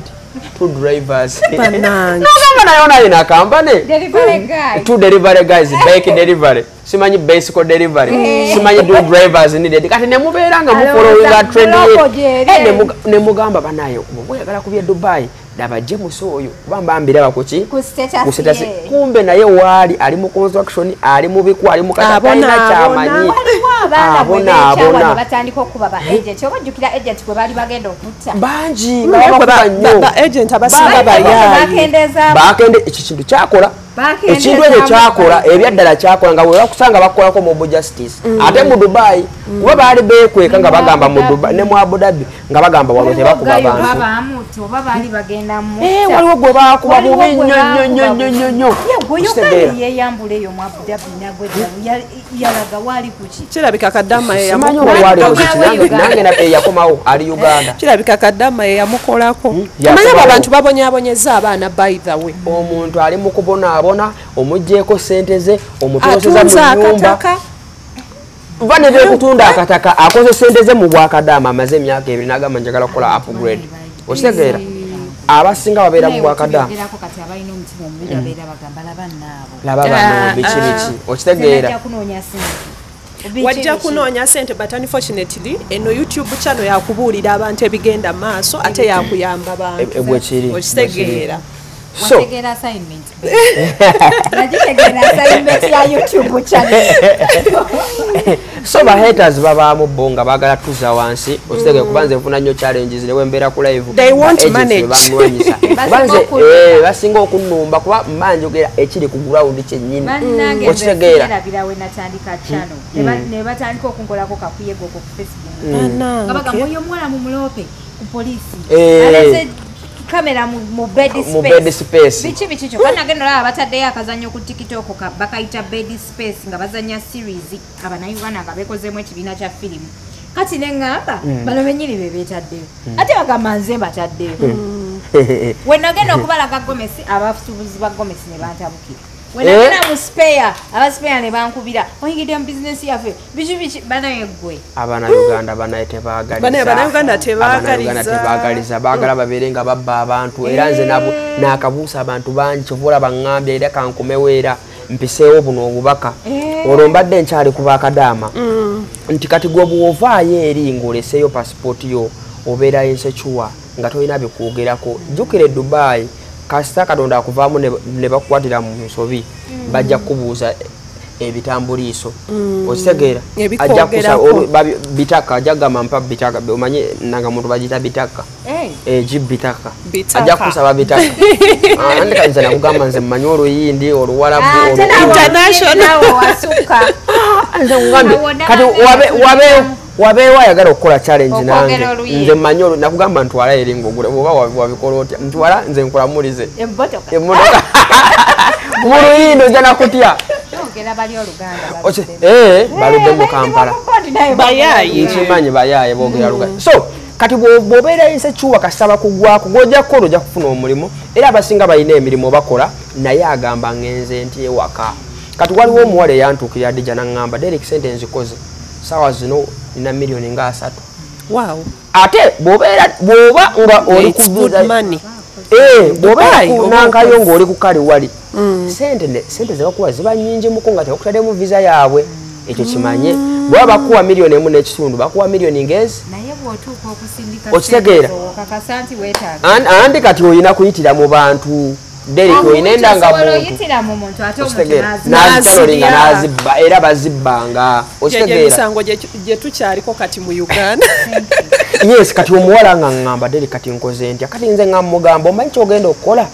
[SPEAKER 3] two drivers."
[SPEAKER 1] Bannange.
[SPEAKER 3] Nogamba naye onalina kampany.
[SPEAKER 2] Delivery guy.
[SPEAKER 3] Two delivery guys, bike delivery, simanyi bicycle delivery, simanyi two drivers needed. Kati nemubeera nga mufollowinga trend ye.
[SPEAKER 2] Buloko gyeri.
[SPEAKER 3] Eh, nemugamba banaye bwe oyagala kubya Dubai, laba James oyo, kuba mbambiraba kuki?
[SPEAKER 2] Ku status
[SPEAKER 3] Ku status.
[SPEAKER 2] ye.
[SPEAKER 3] Kumbe naye waali ali mu construction, ali mu biku, ali mu
[SPEAKER 1] Abona,
[SPEAKER 3] katalina kyamanyi.
[SPEAKER 1] abona.
[SPEAKER 2] Waliwo abaana bwe
[SPEAKER 3] Abona,
[SPEAKER 2] beekyawa
[SPEAKER 3] abona.
[SPEAKER 2] ne batandika okuba ba agent. Oba ojjukira agent gwe baali bagenda okutta?
[SPEAKER 3] Bangi nga
[SPEAKER 1] Naye gwe
[SPEAKER 3] babakuba nnyo.
[SPEAKER 1] ba agent abasinga
[SPEAKER 3] Ba-
[SPEAKER 1] bayaaye.
[SPEAKER 2] Bakendeezaamu.
[SPEAKER 3] Bakende ekyo kintu kyakola.
[SPEAKER 2] Bakendeezaamu.
[SPEAKER 3] Ekintu ekyo kyakola, ebyaddala kyakola, nga bwe bakusanga bakukolako mob justice. Ate mu Dubai kuba baali beekweka nga bagamba mu Dubai ne mu Abu Dhabi nga bagamba wano tebakuba
[SPEAKER 2] Waliwo
[SPEAKER 3] bantu.
[SPEAKER 2] babamuta oba baali bagenda
[SPEAKER 3] Eh,
[SPEAKER 2] mutta.
[SPEAKER 3] waliwo gwe baakuba
[SPEAKER 2] Waliwo
[SPEAKER 3] bubi
[SPEAKER 2] gwe
[SPEAKER 3] nnyo nnyo nnyo
[SPEAKER 2] baakuba
[SPEAKER 3] nnyo nnyo nnyo.
[SPEAKER 2] Ye gwe
[SPEAKER 3] Okitegeera?
[SPEAKER 2] Uganda yeyambula eyo mu Abu Dhabi nagwe yalaga waali kuki?
[SPEAKER 1] Kirabika Kadama ye
[SPEAKER 3] Simanyi oba wali
[SPEAKER 1] yamukolako.
[SPEAKER 3] ku kiki,
[SPEAKER 2] Uganda.
[SPEAKER 3] nange yakomawo ali Uganda.
[SPEAKER 1] Kirabika Kadama ye yamukolako.
[SPEAKER 3] Yakomawo.
[SPEAKER 1] Omanyi abo abantu babonyaabonyeza abaana, by the way.
[SPEAKER 3] Omuntu ali mu kubonaabona, omuggyeko sente ze, omutoloseza mu
[SPEAKER 1] Atunze
[SPEAKER 3] nnyumba.
[SPEAKER 1] akataka.
[SPEAKER 3] Va ne bekutunda akataka, akoze sente ze mu bwakadaama, amaze emyaka 2 n'agamba njagala kukola upgrade. Okitegeera? Abasinga babeera mu bwakadaama.
[SPEAKER 2] Tuyogerako kati abalina omutima omubi babeera bagamba, laba nnaabo.
[SPEAKER 3] Laba bano, biki biki, okitegeera?
[SPEAKER 2] Najja kunoonya sente. Biki
[SPEAKER 1] Wajja
[SPEAKER 2] biki?
[SPEAKER 1] kunoonya sente, but unfortunately eno YouTube channel yakubuulira abantu ebigenda maaso, ate yakuyamba bantu.
[SPEAKER 3] Bwekiri.
[SPEAKER 1] Okitegeera?
[SPEAKER 3] So
[SPEAKER 2] Wategeera assignment, babe. Nagitegeera assignment ya YouTube channel.
[SPEAKER 3] So ba haters babaamu bo nga baagala tuza wansi, okitegeera? Kuba nze nfuna nnyo challenges ne wembeera ku live.
[SPEAKER 1] They won't
[SPEAKER 3] Ba agents
[SPEAKER 1] manage.
[SPEAKER 3] be banwanyisa. Kuba nze
[SPEAKER 2] Basinga okunnumba.
[SPEAKER 3] Basinga okunnumba kuba mba njogera ekiri ku ground kyennyini.
[SPEAKER 2] Bannange, nze
[SPEAKER 3] Okitegeera?
[SPEAKER 2] sirabira we natandika channel, ne batandika okunkolako kakuyego okwo ku Facebook, nga bagamba oyo omuwala mumuloope ku poliisi, alese kamera mu bed
[SPEAKER 3] Mu bed space.
[SPEAKER 2] Biki biki. Kyokka nagenda olaba bataddeyo akazannyo ku TikTok bakayita Bed Space, nga bazanya series, Abannayuganda nga bekozeemu ekibiina kya firimu. Kati ne ŋŋamba bano bennyini be beetaddeyo, ate bagamba nze mbataddeyo. We nagenda okubalaga gomesi, abasuubuzi ba gomesi ne bantabukira. We nagenda mu spare, aba spare ne bankubira, oyingidde mu bizinesi yaffe, biki biki. Banaye ggwe.
[SPEAKER 3] Abannayuganda banaye tebaagaliza.
[SPEAKER 1] Banaye Abannayuganda tebaagaliza.
[SPEAKER 3] Abannayuganda tebaagaliza, baagala babeere nga babba abantu. Era nze nakabuusa abantu bangi, kyova olaba ŋŋambye era kankomewo era mpiseewo buno obubaka. Olwo mbadde nkyali ku bakadaama nti kati gwe bw'ovaayo eri ng'oleseeyo pasipooti yo, obeera insecure nga tolina bikwogerako. Jjukira e Dubai, kasita Katonda akuvaamu ne bakukwatira mu nsobi, bajja kukubuuza ebitambuliiso, okitegeera? Ajja
[SPEAKER 1] Ebikwogerako.
[SPEAKER 3] Bitaka, ajja kugamba mpa bitaka. Omanye nanga muntu bagiyita bitaka. Egi bitaka.
[SPEAKER 1] Bitaka.
[SPEAKER 3] Ajja kusaba bitaka. Ah, andi kati nze nakugamba nze mmanyi Oluyindi, Oluwalabu,
[SPEAKER 2] Ate
[SPEAKER 1] International.
[SPEAKER 2] naawe wasukka.
[SPEAKER 3] Ah, nze nkugambye
[SPEAKER 2] Awo
[SPEAKER 3] kati wabeewo ayagala okukola challenge
[SPEAKER 2] Okwogera
[SPEAKER 3] nange.
[SPEAKER 2] Oluyindi.
[SPEAKER 3] Nze mmanyi nakugamba ntwala eri ng'ogula oba wabikola otya, ntwala nze nkulamulize
[SPEAKER 2] Emmotoka.
[SPEAKER 3] Emmotoka mu Luyindi ojja nakutya.
[SPEAKER 2] Boogera bali Oluganda.
[SPEAKER 3] Baludde mu Kampala.
[SPEAKER 1] Bayaaye.
[SPEAKER 3] Nkimanyi bayaaye boogera Luganda. So kati bw'obeera insecure kasaba kugwako gw'ojja kukola ojja kufuna omulimu era abasinga balina emirimu bakola naye agamba ngenze nti ewaka. Kati waliwo omuwala eyantuukirira Adija n'aŋŋamba Derek sente nzikoze saawa zino nina miliyoni nga 3.
[SPEAKER 1] Wow.
[SPEAKER 3] Ate bw'oba nga oli ku bw'obeera ku nankayo ng'oli ku kale wali sente zebakuwa ziba nnyingi muko nga tebakutaddemu visa yaabwe. Ekyo kimanye bw'aba bakuwa miliyoni 1.5 bakuwa miliyoni ngezi
[SPEAKER 2] naye bw'otuuka okusindika
[SPEAKER 3] okitegeera
[SPEAKER 2] okakasa nti weetaaga
[SPEAKER 3] andi kati olina kuyitira mu bantu Derek olina
[SPEAKER 2] endangamuntu mu muntu ate omuntu
[SPEAKER 3] n'azitalolinga n'azibba era bazibbanga okitegeera
[SPEAKER 1] emisango gye tukyaliko kati mu Uganda.
[SPEAKER 3] Yes, kati omuwala nga ŋŋamba Derek kati nkoze ntya kati nze nga mugamba omanyi ky'ogenda okukola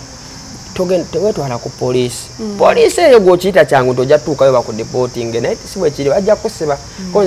[SPEAKER 3] teweetwala ku poliisi. Poliisi eyo gw'okiyita kyangu nti ojja tutuukayo bakudeportinge naye si bwe kiri bajja kusiba. Ko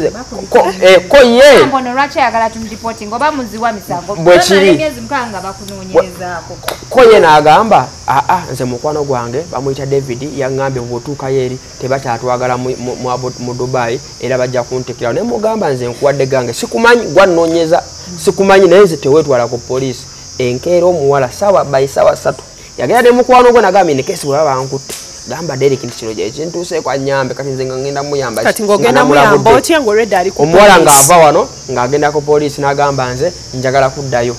[SPEAKER 3] ye
[SPEAKER 2] mbono lwaki ayagala tumudeportinge oba muziwa misango
[SPEAKER 3] bwe kiri
[SPEAKER 2] emyezi 6 nga bakunoonyerezaako.
[SPEAKER 3] Ko ye n'agamba aa nze mukwano gwange bamuyita David yaŋŋambye bw'otuukayo eri tebakyatwagala mu Dubai era bajja kuntekerawo naye mugamba nze nkuwadde gange sikumanyi gwannoonyeza sikumanyi naye nze teweetwala ku poliisi. Enkeera omuwala sawa by sawa 3 yagenda ne mukwano gwe nagambye ne kesi bwe bankutte gamba Derek nti kino gye kintuuseeko annyambe kati nze nga ngenda muyamba
[SPEAKER 1] kati ng'ogenda muyamba otya ng'olwedde ali ku
[SPEAKER 3] omuwala ng'ava wano ng'agenda ku poliisi n'agamba nze njagala kuddayo.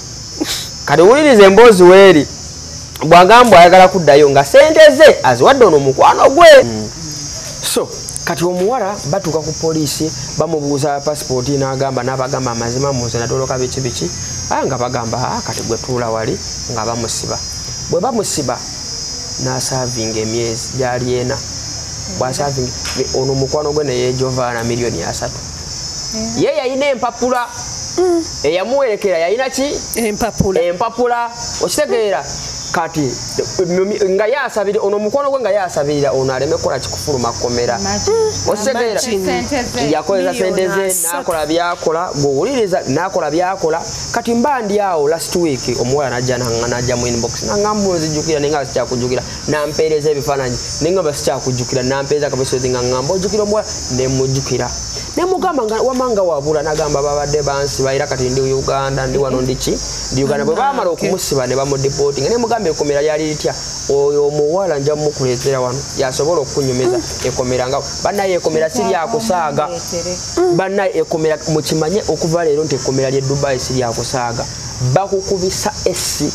[SPEAKER 3] Kati wuliriza emboozi weeri bw'agamba ayagala kuddayo nga sente ze aziwadde ono mukwano gwe. So kati omuwala batuuka ku poliisi bamubuuza pasipooti n'agamba n'abagamba amazima munze natoloka biki biki nga bagamba kati gwe tuula wali nga bamusiba. Bwe bamusiba n'asaavinga emyezi gyali 4 bw'asaavinga ono mukwano gwe neyeejovaana miliyoni 3. Ye yalina empapula eyamuwerekera yalina ki empapula okitegeera. Kati nga yasabira ono mukwano gwe nga yasabirira ono aleme kukola kikufuluma kkomera okitegeera. Yakozesa sente ze n'akola byakola bw'owuliriza n'akola byakola. Kati mba ndi awo last week omuwala najja n'ajja mu inbox n'angamba nzijjukira naye nga sikyakujjukira n'ampeereza ebifaananyi naye nga sikyakujjukira n'ampeereza akabisozi nga ngamba ojjukira omuwala ne mujjukira ne mugamba nga wamanga wabula n'agamba babadde bansiba era kati ndi Uganda ndi wano ndi ki ndi Uganda. Bwe baamala okumusiba ne bamudeportinga ne mugamba ekomera lyali litya oyo omuwala nja mmukuleetera wano yasobola okukunyumiza ekomera nga bannaye ekomera si lyakusaaga bannaye ekomera mukimanye okuva leero nti ekomera ly'e Dubai si lyakusaaga bakukubisa essi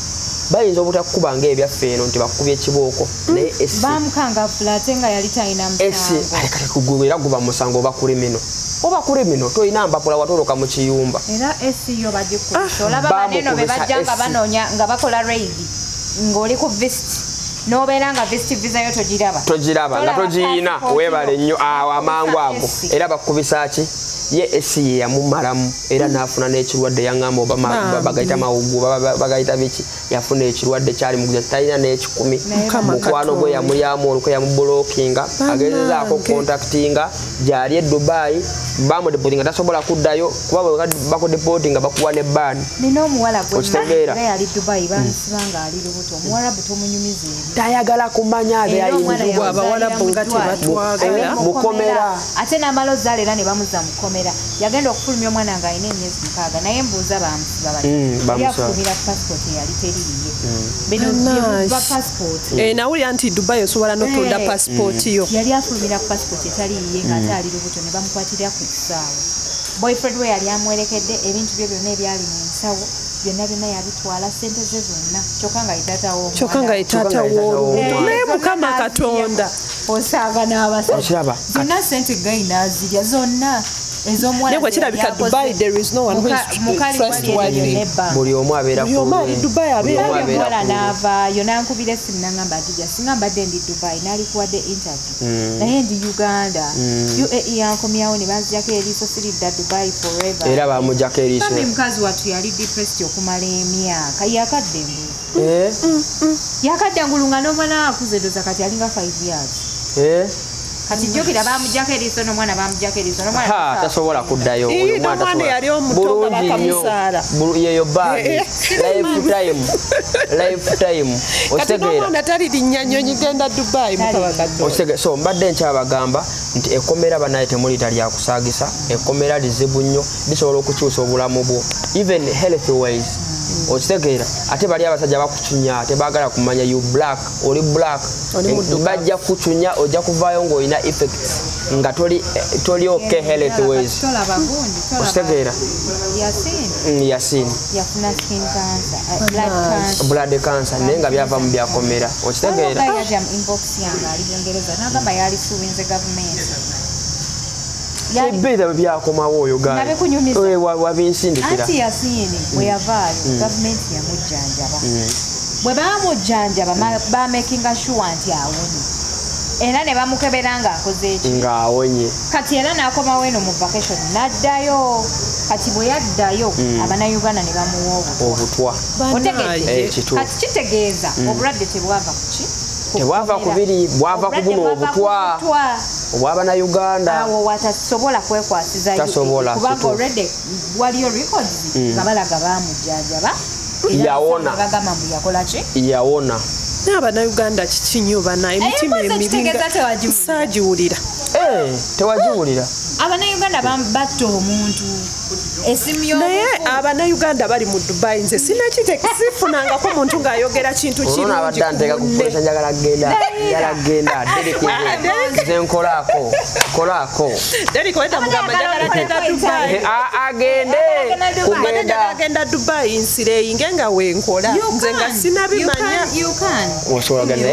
[SPEAKER 3] bayinza obutakukuba ng'ebyaffe eno nti bakukubye ekibooko naye essi
[SPEAKER 2] bamukangavvula ate nga yali talina musango
[SPEAKER 3] essi kati kugwera guba musango oba kulimino tolina mpapula watoloka mu kiyumba
[SPEAKER 2] era essi yo bagikubisa olaba baneno be bajja nga banoonya nga bakola raid ng'oli ku visit n'obeera nga visit visa yo togiraba
[SPEAKER 3] nga togiyina weebale nnyo awo amangu ago era bakukubisa ki ye essi ye yamumalamu era n'afuna n'ekirwadde yaŋŋamba oba bagayita mawugu bagayita biki yafuna ekirwadde kyali muguja talina n'ekikumi mukwano gwe yamulyamu olukwe yamubulokinga agezezaako kontaktinga gyali e Dubai bamudeportinga tasobola kuddayo kuba bakudeportinga bakuwa ne baani.
[SPEAKER 2] Nina omuwala gwe yali Dubai bamusiba ng'ali lubuto omuwarabu tomunyumiza ebyo
[SPEAKER 3] tayagala kumanya
[SPEAKER 1] abawarabu nga tebatwagala
[SPEAKER 3] mukomera
[SPEAKER 2] ate n'amala ozaala era ne bamuzza mukomera yagenda okufulumya omwana ng'alina emyezi 6 naye mbuuza bamusiba bati yafulumira passport eyali teririye bino ba passport
[SPEAKER 1] nawulira nti Dubai osobola n'otunda passport yo
[SPEAKER 2] yali afulumira ku passport etali yiye ng'ate ali lubuto ne bamukwatirira ku kisaawe boyfriend we yali amwerekedde ebintu bye byonna ebyali mu nsawo byonna byonna yabitwala sente ze zonna kyokka nga ye taata
[SPEAKER 1] w'omwana naye Mukama Katonda
[SPEAKER 2] osaaga n'abasajja zonna sente gayi n'azirya zonna
[SPEAKER 1] Naye kirabika Dubai there is no one who is trustworthy.
[SPEAKER 3] Buli omu abeera
[SPEAKER 1] ku Dubai abeera
[SPEAKER 2] omuwala n'avaayo n'ankubira essimu n'angamba nti singa mbadde ndi Dubai naalikuwadde interview naye ndi Uganda UAE yankomyawo ne banzijako eriiso siridda Dubai forever.
[SPEAKER 3] Era bamuggyako eriiso.
[SPEAKER 2] Bambi mukazi wattu yali depressed okumala emyaka yakadde engulu. Yakadde engulu nga n'omwana akuze ndowooza kati alinga 5 years. Kati jjukira bamuggyako eriiso n'omwana bamuggyako eriiso n'omwana
[SPEAKER 3] tasobola kuddayo.
[SPEAKER 1] Oyo omwana yali omuto nga bakamusaala.
[SPEAKER 3] Yeyo baagi lifetime.
[SPEAKER 1] Kati n'omwana talirinnya nnyonyi genda Dubai mukabakadde.
[SPEAKER 3] So mbadde nkyabagamba nti ekkomera banaye temuliyita lyakusaagisa, ekkomera lizibu nnyo, lisobola okukyusa obulamu bwo even health wise. Okitegeera ate bali abasajja bakucunya, tebaagala kumanya you black oli black, bajja kucunya ojja kuvaayo ng'olina effects nga toli okay health wise. Okitegeera Yasin
[SPEAKER 2] yafuna skin cancer,
[SPEAKER 3] blood cancer naye nga byava mu byakomera. Okitegeera
[SPEAKER 2] yajja mu inbox yange ali Bungereza n'agamba yali suwinze gavumenti
[SPEAKER 3] ebbeera bwe byakomawo oyo wabinsindikira.
[SPEAKER 2] Anti Yasini bwe yavaayo gavumenti yamujjanjaba. Bwe baamujjanjaba bamakinga sure nti awonye era ne bamukebera ng'akoze eki
[SPEAKER 3] ng'awonye.
[SPEAKER 2] Kati era n'akomawo eno mu vacation n'addayo. Kati bwe yaddayo Abannayuganda ne bamuwa
[SPEAKER 3] obutwa.
[SPEAKER 2] Otegedde? Kati kitegeeza obulwadde tebwava ku ki?
[SPEAKER 3] Tebwava ku biri, bwava ku buno obutwa obw'Abannayuganda.
[SPEAKER 2] Awo watasobola kwekwasiza kubanga already waliyo records nga balaga bamujjanjaba
[SPEAKER 3] yawona,
[SPEAKER 2] bagamba mbu yakola ki?
[SPEAKER 3] Yawona.
[SPEAKER 1] N'Abannayuganda kiki nnyo bana emitima emibi saagiwulira.
[SPEAKER 3] Tewagiwulira.
[SPEAKER 2] Abannayuganda batta omuntu esimu
[SPEAKER 1] naye Abannayuganda bali mu Dubai nze sifunangako muntu ng'ayogera kintu kirungi.
[SPEAKER 3] Ono abadde anteeka ku pressure njagala genda nze nkolaako kolaako.
[SPEAKER 1] Derek weta mugamba njagala genda Dubai.
[SPEAKER 3] Agende
[SPEAKER 1] kugenda Dubai nsireyinge nga wenkola nze nga sinabimanya.
[SPEAKER 3] Osobola genda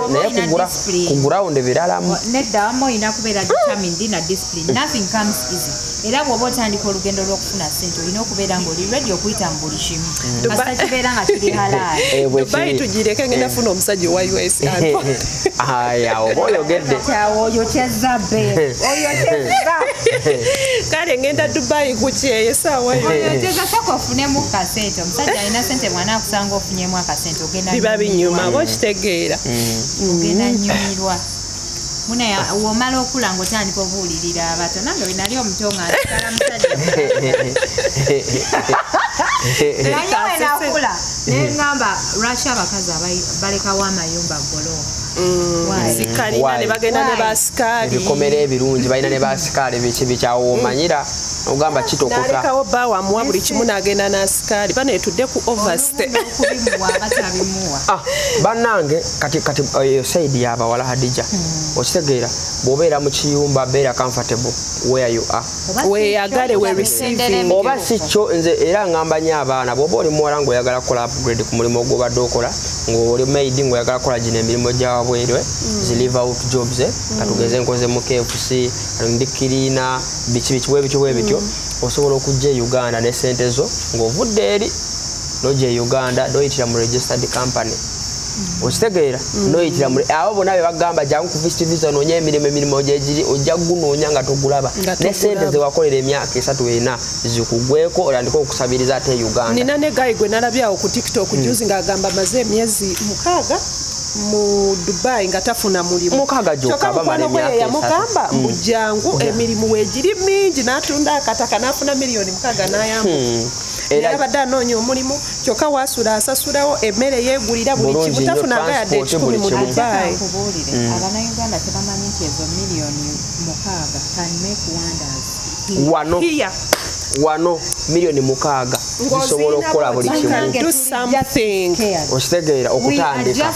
[SPEAKER 3] naye ku ground biralamu.
[SPEAKER 2] Nedda wamma olina kubeera determined na discipline. Nothing comes easy. Era bw'oba otandika olugendo lw'okufuna ssente olina okubeera ng'oli ready okuyita mu buli kimu. Kasita kibeera nga kiri halaali.
[SPEAKER 1] Dubai tugireke ngenda funa omusajja owa US.
[SPEAKER 3] Aya oba oyogedde.
[SPEAKER 2] Oyo kyezza be. Oyo kyezza.
[SPEAKER 1] Kale ngenda Dubai ku kyeyo essaawa yo.
[SPEAKER 2] Oyo kyezza sooka ofunemu kasente. Omusajja alina ssente bw'anaakusanga ofunyemu akasente ogenda
[SPEAKER 1] biba binyuma oba okitegeera.
[SPEAKER 2] Ogenda nnyumirwa. Muna womala okula ng'otandika obuulirira abato. Nange bwe nali omuto nga nsigala musajja. Naye bwe nakula ne ŋŋamba lwaki abakazi balekawo amayumba ggoloofa?
[SPEAKER 1] Zikalina ne bagenda ne basikaali.
[SPEAKER 3] Ebikomera ebirungi balina ne basikaali biki bikyawo omanyira ogamba kitokota.
[SPEAKER 1] Nalekawo bba wamuwa buli kimu n'agenda n'asikaali bana etudde ku overstay.
[SPEAKER 3] Bannange kati eyo side y'abawala Hadija. Okitegeera bw'obeera mu kiyumba beera comfortable where you are.
[SPEAKER 1] Weeyagale we receiving.
[SPEAKER 3] Oba si kyo nze era ngamba nnyo abaana bw'oba oli muwala ng'oyagala kukola upgrade ku mulimu gw'obadde okola ng'oli maid ng'oyagala kukola gino emirimu gya wabweru zi live out jobs katugeze nkoze mu KFC ndi cleaner biki biki bwe bityo bwe bityo osobola okujja e Uganda ne ssente zo ng'ovudde eri n'ojja e Uganda n'oyitira mu registered company. Okitegeera n'oyitira mu abo bonna be bagamba jangu ku visit visa onoonye emirimu gyegiri ojja gunoonya nga togulaba ne ssente ze wakolera emyaka 3 4 zikugweko otandike okusabiriza ate e Uganda.
[SPEAKER 1] Nina ne guy gwe nalabye awo ku TikTok juzi ng'agamba maze emyezi 6 mu Dubai nga tafuna mulimu.
[SPEAKER 3] Mukaaga gyokka bamala emyaka 3.
[SPEAKER 1] Yamugamba mbu jangu emirimu weegiri mingi n'atunda akataka n'afuna miliyoni 6 n'ayambuka. Era abadde anoonya omulimu kyokka waasula asasulawo emmere yeegulira buli kimu tafunanga yadde 10 mu Dubai.
[SPEAKER 2] Abannayuganda tebamanyi nti ezo miliyoni 6 can make wonders.
[SPEAKER 3] Wano wano miliyoni 6 zisobola okukola buli kimu.
[SPEAKER 1] Do something.
[SPEAKER 3] Okitegeera okutandika.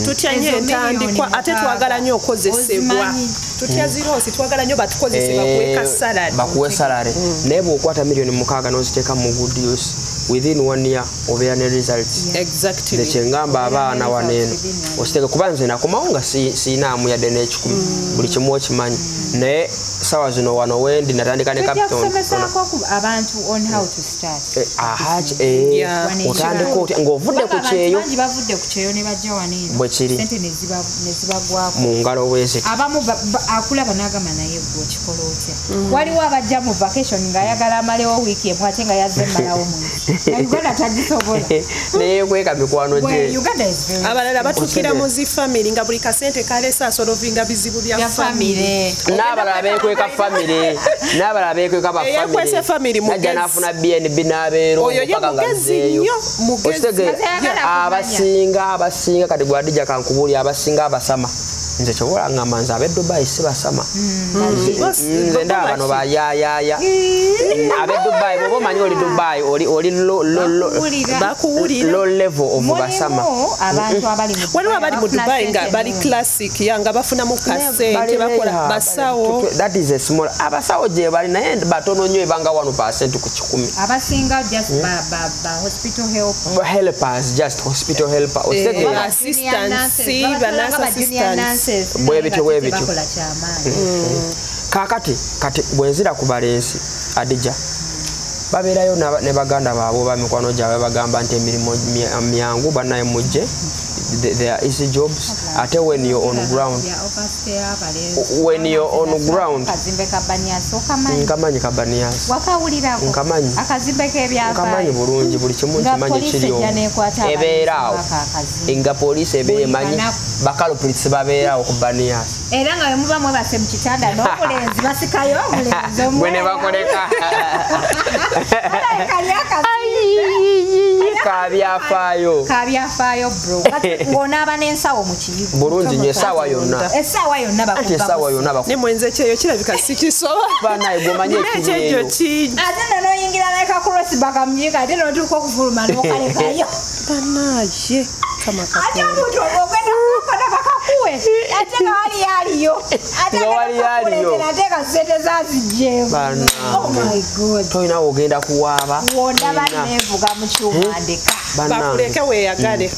[SPEAKER 1] Tutya nnyo entandikwa ate twagala nnyo okozesebwa. Tutya ziroosi twagala nnyo batukozese bakuwe kasalale.
[SPEAKER 3] Bakuwe salale. Naye bw'okwata miliyoni 6 n'oziteeka mu good use within 1 year obeera ne results.
[SPEAKER 1] Exactly.
[SPEAKER 3] Nze kye ngamba abaana wano eno okitegeera kuba nze nakomawo nga siinaamu yadde n'ekikumi buli kimu okimanyi naye sawa zino wano wendi natandika ne capital.
[SPEAKER 2] Tusomesaako abantu on how to start.
[SPEAKER 3] Otandika otya ng'ovudde ku kyeyo.
[SPEAKER 2] Bangi bavudde ku kyeyo ne bajja wano eno.
[SPEAKER 3] Bwe kiri.
[SPEAKER 2] Ssente ne zibagwako.
[SPEAKER 3] Mu ngalo bweziti.
[SPEAKER 2] Abamu akulaba n'agamba naye gwe okikola otya. Waliwo abajja mu vacation ng'ayagala amalewo wiiki emu ate nga yazze mmalawo mwezi. Uganda tagisobola.
[SPEAKER 3] Neyekweka mikwano gye.
[SPEAKER 1] Abalala batukira mu zi family nga buli kasente kalesa asolovinga bizibu bya family.
[SPEAKER 3] N'abalala beekweka family. N'abalala beekweka ba family. Najja n'afuna BNB n'abeera
[SPEAKER 1] paka nga azzeeyo.
[SPEAKER 3] Abasinga kati gwe Adija kankubuulira abasinga abasama. Nze kyobola ngamba nze ab'e Dubai si basama. Nze ndaba bano bayaayaaya. Ab'e Dubai bw'oba omanyi oli Dubai oli low level of basama.
[SPEAKER 1] Waliwo abali mu Dubai nga bali classic ya nga bafunamu kasente bakola basawo.
[SPEAKER 3] That is a small abasawo gye bali naye batono nnyo ebanga 1% ku 100.
[SPEAKER 2] Abasinga just ba hospital help.
[SPEAKER 3] Helpers, just hospital helper.
[SPEAKER 1] Assistants, ba assistants.
[SPEAKER 3] Bwebityo bwebityo. Kakati kati bwenzira ku balenzi Adija babeerayo ne baganda baabwe ba mikwano gyabwe bagamba nti emirimu myangu bannaye mujje. There are easy jobs. Ate when you're on ground, when you're on ground, nkamanyi kabanias, nkamanyi nkamanyi bulungi buli kimu nkimanyi kiri omwo ebeeraawo nga poliisi ebeera emanyi bakalupulisi babeeraawo ku banias
[SPEAKER 2] era nga bwe muba mwebase mu kitanda n'omulenzi basikayo omulenzi
[SPEAKER 3] gwe ne bakoleka kabyafaayo
[SPEAKER 2] kabyafaayo bro ng'onaaba n'ensawo mu kiyigo
[SPEAKER 3] bulungi nnyo essaawa yonna
[SPEAKER 2] essaawa yonna
[SPEAKER 3] bakuba essaawa yonna bakuba
[SPEAKER 1] ne mwenze ekyeyo kirabika si kisoba
[SPEAKER 3] banaye gw'omanyi ekyeyo
[SPEAKER 2] ate nno n'oyingira n'eka cross bakamuyiga ate n'otuuka okufuluma n'okalekayo
[SPEAKER 1] banaye
[SPEAKER 2] ate omuntu ogenda kukola bakakuwe ate nga wali aliyo ate nga ate nga ssente zaazigyeemu. Oh my God,
[SPEAKER 3] tolina w'ogenda kuwaaba
[SPEAKER 2] wondaba neevuga mu kyuma ndeka
[SPEAKER 1] bakuleke weeyagale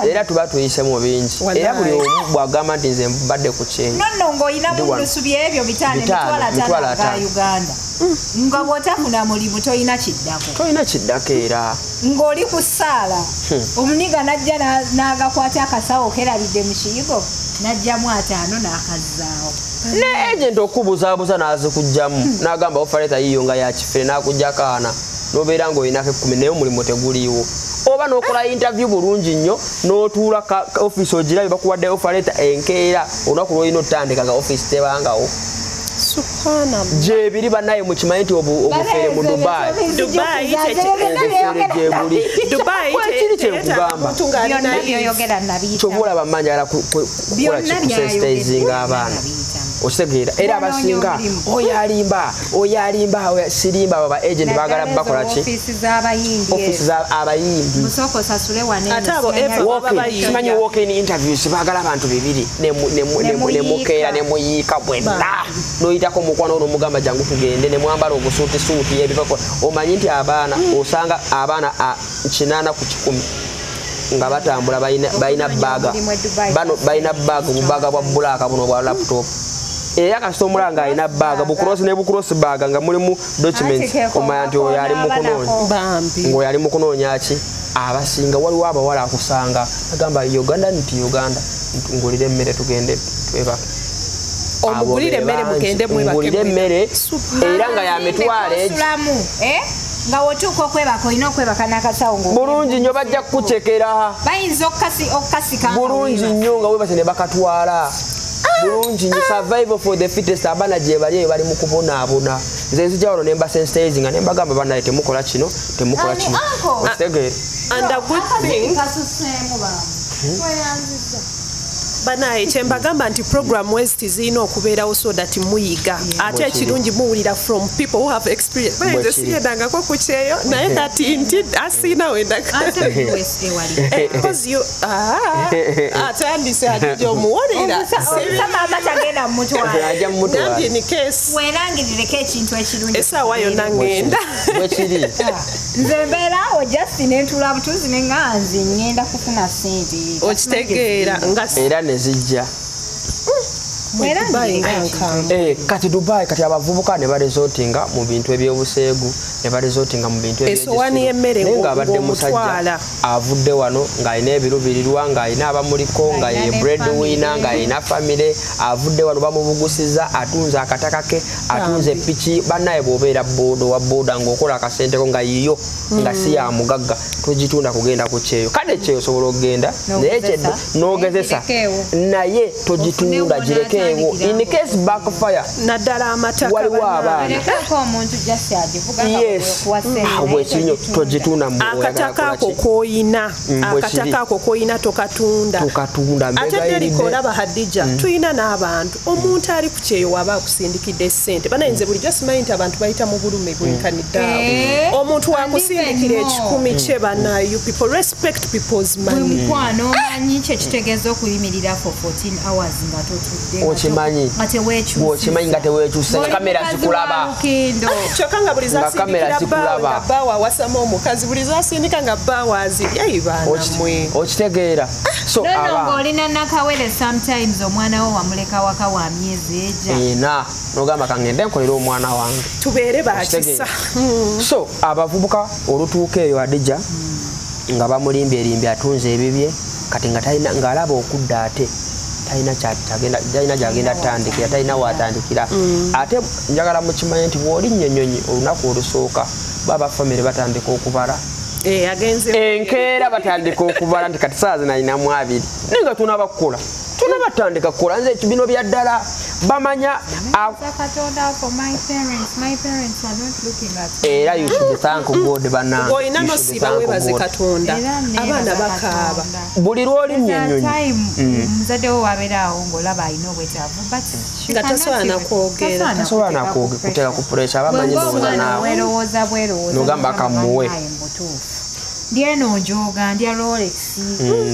[SPEAKER 3] era tuba tuyise mu bingi era buli omu bw'agamba nti nze mbadde ku kyeyo
[SPEAKER 2] nonno ng'olinamu nusu byebyo 5 ga Uganda nga bw'otafuna mulimu tolina kiddako
[SPEAKER 3] tolina kiddako era
[SPEAKER 2] ng'oli ku ssaala omuniga najja n'agakwata akasawo kerabidde mu kiyigo n'ajjamu 5 n'akazzaawo
[SPEAKER 3] ne agent okubuzaabuza n'azikugjamu n'agamba offer yiyo nga yakifere n'akuggyako 4 n'obeera ng'olinako 10 naye omulimu teguliiwo oba n'okola interview bulungi nnyo n'otuula office ogirabye bakuwadde offer letter enkeera olunaku lw'olina otandika nga office tebangawo.
[SPEAKER 1] Subhanallah.
[SPEAKER 3] Gyebiri bannaye mukimanyi nti obufere mu Dubai.
[SPEAKER 1] Dubai
[SPEAKER 3] kiri kyenkugamba. Ky'oba olaba mmanyi njagala kukola kikusensitizinga abaana. Okitegeera era abasinga oyo alimba oyo alimba sirimba abo ba agent baagala bakola ki?
[SPEAKER 2] Ofiisi z'abayindi.
[SPEAKER 3] Ofiisi z'abayindi.
[SPEAKER 2] Musooka osasule wano
[SPEAKER 1] ate abo
[SPEAKER 3] simanyi walk in interviews baagala abantu bibiri ne mukeera ne muyiika bwenna n'oyitako mukwano ono omugamba jangu tugende ne mwambala obusuutisuuti ebibako omanyi nti abaana osanga abaana 8 ku 100 nga batambula balina baaga bano balina baaga obubaga bwa bulaaka buno bwa laptop era kasita omulaba ng'alina baaga bukurosi ne bukurosi baaga nga mulimu documents omanya nti oyo ali mu kunoonya ng'oyo ali mu kunoonya ki abasinga waliwo abawala akusanga agamba Uganda nti Uganda ngulire emmere tugende twebake
[SPEAKER 1] omugulire emmere mugende mwebake
[SPEAKER 3] ngulire emmere era nga ya mitwalo
[SPEAKER 2] nga wotuuka okwebaka olina okwebaka n'akasawo
[SPEAKER 3] bulungi nnyo bajja kukucekera
[SPEAKER 2] bayinza okukasika
[SPEAKER 3] bulungi nnyo nga webase ne bakatwala bulungi nnyo survival for the fittest abaana gye bali eyo bali mu kubonaabona nze nzija wano ne mbasensitize nga ne mbagamba bannaye temukola kino temukola kino okitegeera.
[SPEAKER 1] And a good thing banaye kyembagamba nti program west zirina okubeerawo so that muyiga ate ekirungi muwulira from people who have experience. Nze sigendangako ku kyeyo naye kati nti asiina wendaka atandise ajja omuwulira
[SPEAKER 2] maama tagenda mumutwala weerangirireko ekintu ekirungi
[SPEAKER 1] essaawa yonna ngenda
[SPEAKER 3] bwekiri
[SPEAKER 2] nze mbeeraawo just nentula butuuzi ne nga nze ngenda kufuna ssente
[SPEAKER 1] okitegeera nga
[SPEAKER 3] era nezijja Kati Dubai kati abavubuka ne baresortinga mu bintu ebyobuseegu, ne baresortinga mu bintu
[SPEAKER 1] esowaani y'emmere
[SPEAKER 3] nga abadde musajja avudde wano ng'alina ebirubirirwa, ng'alina abamuliko, nga ye breadwinner, ng'alina family, avudde wano bamubugusiza, atunze akataka ke, atunze piki. Bannaye bw'obeera boda wa boda ng'okola akasenteko nga yiyo nga si ya mugagga, togitunda kugenda ku kyeyo. Kale kyeyo osobola okugenda naye n'ogezesa, naye togitunda, girekeewo in case backfire.
[SPEAKER 1] Naddala amataka
[SPEAKER 3] waliwo abaana bwekinyo togitunda,
[SPEAKER 1] akataka ako koyina, akataka ako koyina tokatunda. Ate Deriko olaba Hadija, tuyina n'abantu, omuntu ali ku kyeyo waba akusindikidde ssente, banayinze bulijjo simanyi nti abantu bayita mu bulume bwenkanidde awo. Omuntu wakusindikira 1,000 kye, bana, you people respect people's money.
[SPEAKER 2] Mukwano omanyi kye kitegeeza okuyimirira for 14 hours nga totudde,
[SPEAKER 3] okimanyi nga teweekyuse, nga kamera zikulaba,
[SPEAKER 1] kyokka nga buli zasindikira bbaawe nga bbaawe awasama omukazi, buli zasindika nga bbaawe azirya. Ibaana mwe,
[SPEAKER 3] okitegeera?
[SPEAKER 2] So ng'olina nakawere, sometimes omwana wo wamuleka waka wa myezi eja
[SPEAKER 3] ena, nogamba kangende nkolera omwana wange.
[SPEAKER 1] Tubeere bakisa.
[SPEAKER 3] So abavubuka olutuuka eyo, Adija, nga bamulimbye erimbye, atunze ebibye, kati nga talina, ng'alaba okudda ate talina talina gyagenda tandikira, talina watandikira. Ate njagala mukimanye nti bw'olinnya ennyonyi olunaku olusooka, baba famire batandika okubala. Enkeera batandika okubala nti kati saa zino alinamu 20, naye nga tunaba kukola, tunaba tutandika kukola. Nze bino bya ddala bamanya. Era you should thank God, bannange.
[SPEAKER 1] Olina nosiba webaze Katonda, abaana bakaaba.
[SPEAKER 3] Buli lw'olinnya ennyonyi,
[SPEAKER 2] muzadde wo wabeeraawo ng'olaba alina obwetaavu,
[SPEAKER 1] nga tasobola nakwogera,
[SPEAKER 3] tasobola nakuteeka ku pressure, abamanyi ndowooza naawe
[SPEAKER 2] weerowooza bwerowooza,
[SPEAKER 3] nogamba kamuwe.
[SPEAKER 2] Ndyeno njoga ndya Rolex.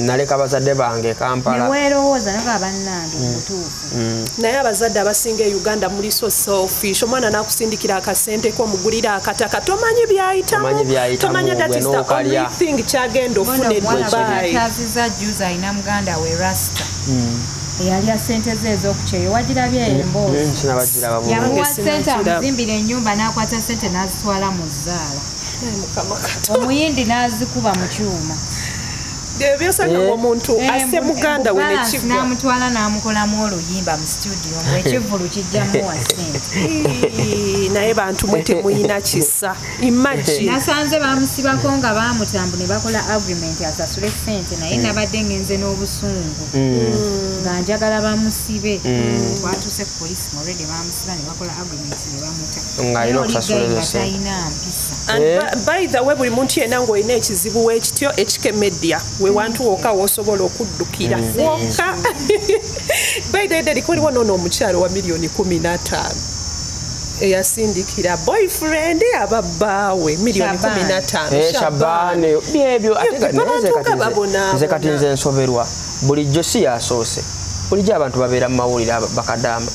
[SPEAKER 3] Naleka bazadde bange Kampala.
[SPEAKER 2] Neweerowooza naga bannange mutuufu.
[SPEAKER 1] Naye abazadde abasinga e Uganda muli so selfish. Omwana nakusindikira akasente ko mugulira akataka, tomanyi byayitamu, tomanyi that is the only thing kyagenda ofuna e Dubai.
[SPEAKER 2] Kyaziza juzi alina muganda we rasta eyalya sente ze ez'okukyeyo, wagirabye emboozi? Yamuwa sente amuzimbira ennyumba, n'akwata sente n'azitwala mu zzaala, omuyindi n'azikuba mu kyuma.
[SPEAKER 1] Byosanga omuntu asse muganda we nekigwa,
[SPEAKER 2] n'amutwala n'amukolamu oluyimba mu studio ng'ekivvulu kijja muwa sente.
[SPEAKER 1] Naye bantu mwe temuyina kisa, imagine.
[SPEAKER 2] Nasanze bamusibako nga bamutambu ne bakola agreement asasule sente, naye nabadde ngenze n'obusungu nga njagala bamusibe. Twatuuse ku poliisi, already bamusiba ne bakola agreement ne bamuta
[SPEAKER 3] ng'alina okusasula ezo sente.
[SPEAKER 2] Talina mpisa.
[SPEAKER 1] And by the way, buli muntu yenna ng'olina ekizibu wekityo ekikemedia, we wantu wokka wosobola okuddukira wokka. By the way, Deriko, waliwo noono omukyalo wa miliyoni 15 eyasindikira boyfriend aba bbaawe miliyoni 15.
[SPEAKER 3] Shabani byebyo. Ate nze kati nze nsoberwa, bulijjo si yasoose, bulijjo abantu babeera mu mawulire, bakadaama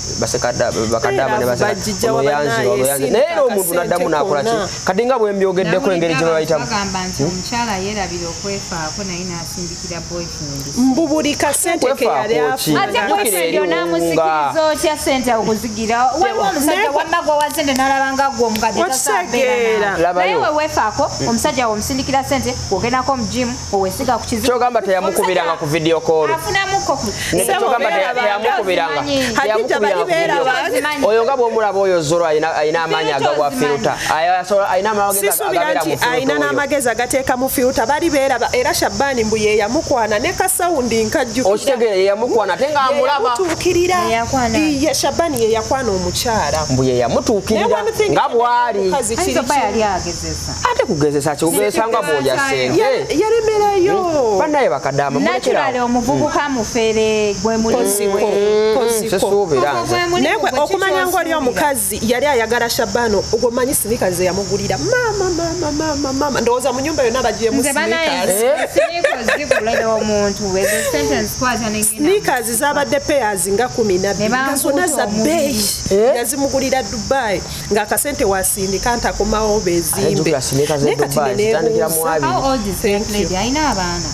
[SPEAKER 3] ne basekaoyanzi, naye era omuntu naddamu n'akola ki? Kati nga bwe mbyogeddeko, engeri gye babayitamu.
[SPEAKER 2] Bagamba nti omukyala yeerabira okwefaako naye n'asindikira boyfriend.
[SPEAKER 1] Mbu buli kasente ke yali
[SPEAKER 2] afuna. Ate boyfriend onaamusikiriza otya sente okuzigira? Waliwo omusajja wamma gwe wa sente n'alaba nga gwe omukadde tasabeera, naye we weefaako, omusajja womusindikira sente, ogendako mu gym, owesiga ku kizibu.
[SPEAKER 3] Kyogamba teyamukubiranga ku video call?
[SPEAKER 2] Afunamuko ku
[SPEAKER 3] Kyogamba teyamukubiranga? Oyo nga bwomulaba oyo Zoro alina amaanyi agabwa filter, alina amagezi agabeera mu filter.
[SPEAKER 1] Alina n'amagezi agateeka mu filter, bali beeraba. Era Shabani mbu ye yamukwana ne kasawundi nkajjukira.
[SPEAKER 3] Okitegeera, ye yamukwana ate ng'amulaba.
[SPEAKER 1] Yeyamutuukirira. Ye Shabani ye yakwana omukyala.
[SPEAKER 3] Mbu ye yamutuukirira nga bw'ali.
[SPEAKER 2] Yali agezesa.
[SPEAKER 3] Ate kugezesa kikugezesa nga bw'olya sente.
[SPEAKER 1] Yalemerayo.
[SPEAKER 3] Bannaye bakadaama.
[SPEAKER 2] Naturally omuvubuka mufere gwe mulimu.
[SPEAKER 3] Sisuubira nze.
[SPEAKER 1] Naye okumanya ng'oli omukazi yali ayagala Shabano, ogwo manyi sneakers yamugulira mama mama mama mama, ndowooza mu nyumba yonna bagyemu sneakers. Sneakers zabadde pairs nga 12 nga zonna za bbeeyi, yazimugulira Dubai ng'akasente wasindika nti akomawo bezimbe.
[SPEAKER 3] Naye kati
[SPEAKER 2] Alina abaana.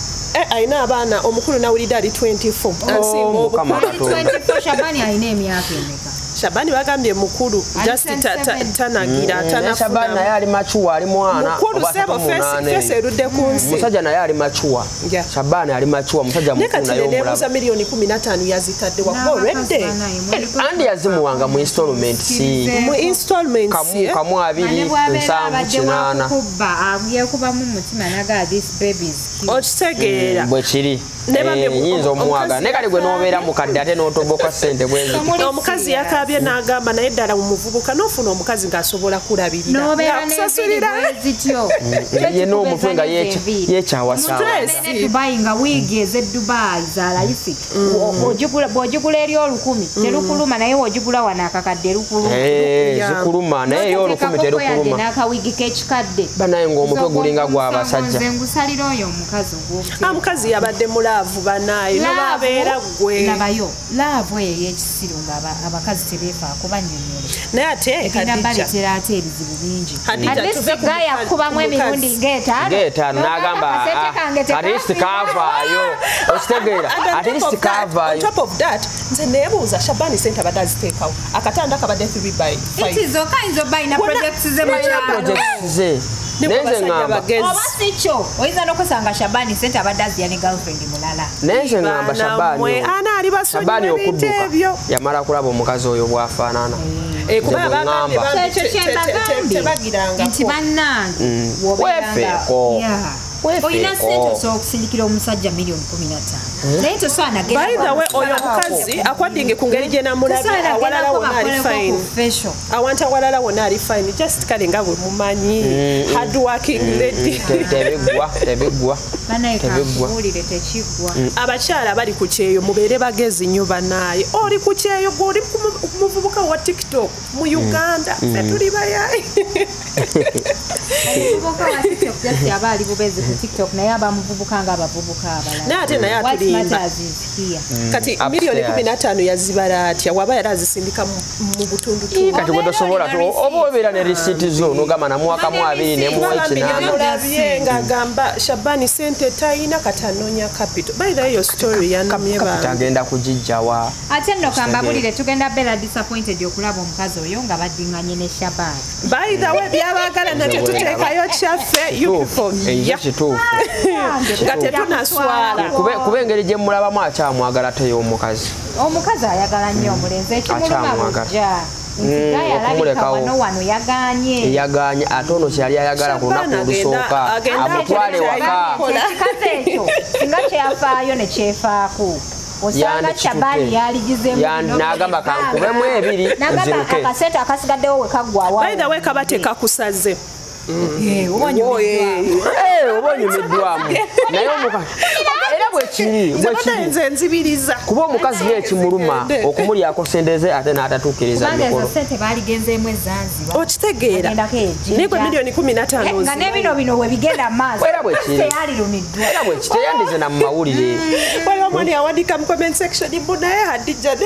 [SPEAKER 1] Alina abaana, omukulu nawulidde ali 24. Ansinga
[SPEAKER 3] Mukama
[SPEAKER 1] obukulu.
[SPEAKER 3] Katonda.
[SPEAKER 2] 24. Shabani alina emyaka emeka?
[SPEAKER 1] Shabani bagambye mukulu,
[SPEAKER 2] Ali
[SPEAKER 1] just
[SPEAKER 2] 27.
[SPEAKER 1] tanagira
[SPEAKER 3] Naye Shabani naye
[SPEAKER 1] tanafuna.
[SPEAKER 3] ali mature, ali mwana
[SPEAKER 1] Mukulu
[SPEAKER 3] oba
[SPEAKER 1] sebo,
[SPEAKER 3] asatu mu munaana
[SPEAKER 1] face
[SPEAKER 3] eyo.
[SPEAKER 1] erudde ku nsi.
[SPEAKER 3] Musajja naye ali mature.
[SPEAKER 1] Yeah.
[SPEAKER 3] Shabani ali mature, musajja
[SPEAKER 1] Naye
[SPEAKER 3] mukulu
[SPEAKER 1] kati
[SPEAKER 3] naye
[SPEAKER 1] neneebuuza
[SPEAKER 3] omulaba.
[SPEAKER 1] miliyoni 15 yazitadde wakuba olwedde
[SPEAKER 3] Andi yazimuwanga mu installment si
[SPEAKER 1] mu installments.
[SPEAKER 3] Kamu
[SPEAKER 1] Eh?
[SPEAKER 3] kamu abiri nsanvu kinaana.
[SPEAKER 2] Wakukuba yekubamu mutima naga, this baby is cute.
[SPEAKER 1] Okitegeera?
[SPEAKER 3] Bwe kiri.
[SPEAKER 1] Ne bambi
[SPEAKER 3] Nyinza omwagala
[SPEAKER 1] omukazi
[SPEAKER 3] naye kale gwe n'obeera mukadde ate n'otoboka ssente bwezi.
[SPEAKER 2] Tomuli
[SPEAKER 1] Omukazi
[SPEAKER 2] serious.
[SPEAKER 1] yakaabye n'agamba, naye ddala omuvubuka n'ofuna omukazi ng'asobola kulabirira,
[SPEAKER 2] Nobeera n'enviiri
[SPEAKER 1] ng'akusasulira.
[SPEAKER 2] bwezityo.
[SPEAKER 3] Ye n'omutwe nga yeekyawasawa.
[SPEAKER 1] Stress.
[SPEAKER 2] Ne Dubai, nga wiigi ez'e Dubai za layisi. Bw'ogigula eri 1000 terukuluma, naye w'ogigula wano akakadde lukuluma.
[SPEAKER 3] Zikuluma, naye ey'olukumi terukuluma.
[SPEAKER 2] N'akawigi k'ekikadde.
[SPEAKER 3] Banaye ng'omutwe gulinga gw'abasajja.
[SPEAKER 2] Nze ngusalira oyo omukazi ogw'obutebe.
[SPEAKER 1] Ah, mukazi yabadde mu love banaaye, nobabeera gwe.
[SPEAKER 2] Labayo love eyo ey'ekisiru nga abakazi tebeefaako, bannyonnyole.
[SPEAKER 1] Naye ate
[SPEAKER 2] Egenda
[SPEAKER 1] Hadija,
[SPEAKER 2] baleetera ate ebizibu bingi.
[SPEAKER 1] Hadija,
[SPEAKER 2] At least
[SPEAKER 1] tuve ku
[SPEAKER 2] guy akubamu
[SPEAKER 1] ku
[SPEAKER 2] emirundi
[SPEAKER 1] mukazi.
[SPEAKER 2] ng'etaano.
[SPEAKER 3] Ng'etaano
[SPEAKER 2] N'ogamba,
[SPEAKER 3] n'agamba,
[SPEAKER 2] "Akasente kange
[SPEAKER 3] "Ah, at least
[SPEAKER 2] tekafiira."
[SPEAKER 3] kaavaayo." Okitegeera?
[SPEAKER 1] And on
[SPEAKER 3] At
[SPEAKER 1] top
[SPEAKER 3] least
[SPEAKER 1] of that- on
[SPEAKER 3] kaavaayo.
[SPEAKER 1] top of that, nze neebuuza, Shabani sente abadde aziteekawo, akatanda kabadde 3 by 5.
[SPEAKER 2] It is okay, ayinza obba alina projects ze mu kyalo.
[SPEAKER 3] Projects ze.
[SPEAKER 1] Ne
[SPEAKER 3] Naye nze
[SPEAKER 1] abasajja
[SPEAKER 3] ŋŋamba
[SPEAKER 1] bagezi.
[SPEAKER 2] Oba si kyo, oyinza n'okusanga Shabani sente abadde aziya ne girlfriend mulala.
[SPEAKER 3] Naye nze ŋŋamba
[SPEAKER 1] Baana
[SPEAKER 3] Shabani
[SPEAKER 1] mmwe,
[SPEAKER 3] oyo-
[SPEAKER 1] ana ali basonyiwa
[SPEAKER 3] Shabani
[SPEAKER 1] ebintu
[SPEAKER 3] okudduka
[SPEAKER 1] ebyo.
[SPEAKER 3] yamala kulaba omukazi oyo bw'afaanana.
[SPEAKER 1] Eh, kuba
[SPEAKER 3] Nze bwe
[SPEAKER 1] abagambye
[SPEAKER 3] ŋŋamba.
[SPEAKER 1] bambi
[SPEAKER 2] Kyekyo kyembagambye
[SPEAKER 1] tebagirangako.
[SPEAKER 2] nti bannange, bw'obeera nga-
[SPEAKER 3] Weefeeko.
[SPEAKER 2] Yeah.
[SPEAKER 3] Weefeeko.
[SPEAKER 2] Olina sente, osobola okusindikira omusajja miliyoni 15, naye tosaana
[SPEAKER 1] By the way, oyo omukazi according ku ngeri gye namulabye, awalala wonna ali fine. Awantu awalala wonna ali fine, just kale nga bwe mumanyi, hard working lady.
[SPEAKER 3] Tebiggwa, tebiggwa, tebiggwa.
[SPEAKER 2] Kankubuulire, tekiggwa.
[SPEAKER 1] Abakyala bali ku kyeyo, mubeere bagezi nnyo banaaye. Oli ku kyeyo, gwe oli ku muvubuka wa TikTok mu Uganda, ffe tuli bayayi.
[SPEAKER 2] Omuvubuka wa TikTok just aba ali bubezi ku TikTok, naye aba muvubuka nga abavubuka abalala.
[SPEAKER 1] Naye ate naye
[SPEAKER 2] What
[SPEAKER 1] atulimba.
[SPEAKER 2] matters is here.
[SPEAKER 1] Kati
[SPEAKER 3] Upstairs.
[SPEAKER 1] miliyoni 15 yazibala atya waba yali azisindika mu butundutundu?
[SPEAKER 3] Kati gwe tosobola oba obeera ne risiiti zo n'ogamba namuwakamu abiri nemuwa
[SPEAKER 1] Bambi
[SPEAKER 3] ekinaana.
[SPEAKER 1] namulabye ng'agamba Shabani sente tayina, kati anoonya capital. By the way, yo story yanumye
[SPEAKER 3] Kapita
[SPEAKER 1] bambi.
[SPEAKER 3] agenda kugijjawa?
[SPEAKER 2] Ate nno kambabulire, tugenda beera disappointed okulaba omukazi oyo nga baddiŋŋanye ne Shabani.
[SPEAKER 1] By the way, byabagala nate tuteekayo kyaffe, you people.
[SPEAKER 3] Ekyo
[SPEAKER 1] Yeah.
[SPEAKER 3] kituufu.
[SPEAKER 1] Nga tetunaswala.
[SPEAKER 3] Kuba engeri gye mulabamu akyamwagala teyo omukazi.
[SPEAKER 2] Omukazi ayagala nnyo omulenzi, ekimuluma
[SPEAKER 3] Akyamwagala.
[SPEAKER 2] bujja nti guy alabika
[SPEAKER 3] Okumulekawo.
[SPEAKER 2] wano wano yaganye.
[SPEAKER 3] Yaganye, ate ono kyeyali ayagala ku lunaku
[SPEAKER 1] Shabana
[SPEAKER 3] olusooka
[SPEAKER 1] agenda
[SPEAKER 3] amutwale
[SPEAKER 1] akola
[SPEAKER 3] waka.
[SPEAKER 1] kyakola.
[SPEAKER 2] Ekikazi ekyo singa kyeyafaayo ne kyefaako, osanga
[SPEAKER 3] Yandikitutte.
[SPEAKER 2] Shabani yaligizeemu bino
[SPEAKER 3] N'agamba,
[SPEAKER 2] buli bbanga.
[SPEAKER 3] "Kankubemu ebiri,
[SPEAKER 2] N'agamba
[SPEAKER 3] nziruke."
[SPEAKER 2] akasente akasigaddewo we kaggwa.
[SPEAKER 1] By the way, kaba tekakusaze.
[SPEAKER 2] Oba onyumiddwamu.
[SPEAKER 3] Eh, oba onyumiddwamu, naye omukazi era bwekiri
[SPEAKER 1] Nze
[SPEAKER 3] bwekiri.
[SPEAKER 1] badaye nze nzibiriza.
[SPEAKER 3] Kuba omukazi ye ekimuluma okumulyako sente ze ate n'atatuukiriza
[SPEAKER 2] Kubanga ezo
[SPEAKER 3] mikolo.
[SPEAKER 2] sente baaligenzeemu ezanziba.
[SPEAKER 1] Okitegeera?
[SPEAKER 2] Agendako ejjinja.
[SPEAKER 1] Naye gwe miliyoni 15
[SPEAKER 2] Nga
[SPEAKER 1] ozimanyi.
[SPEAKER 2] n'ebino bino we bigenda mu maaso,
[SPEAKER 3] Era bwe kiri.
[SPEAKER 2] teyalirumiddwa.
[SPEAKER 3] Era bweki teyandize na mu mawulire.
[SPEAKER 1] Waliwo omwana yawandiika mu comment section mbu naye Hadija ne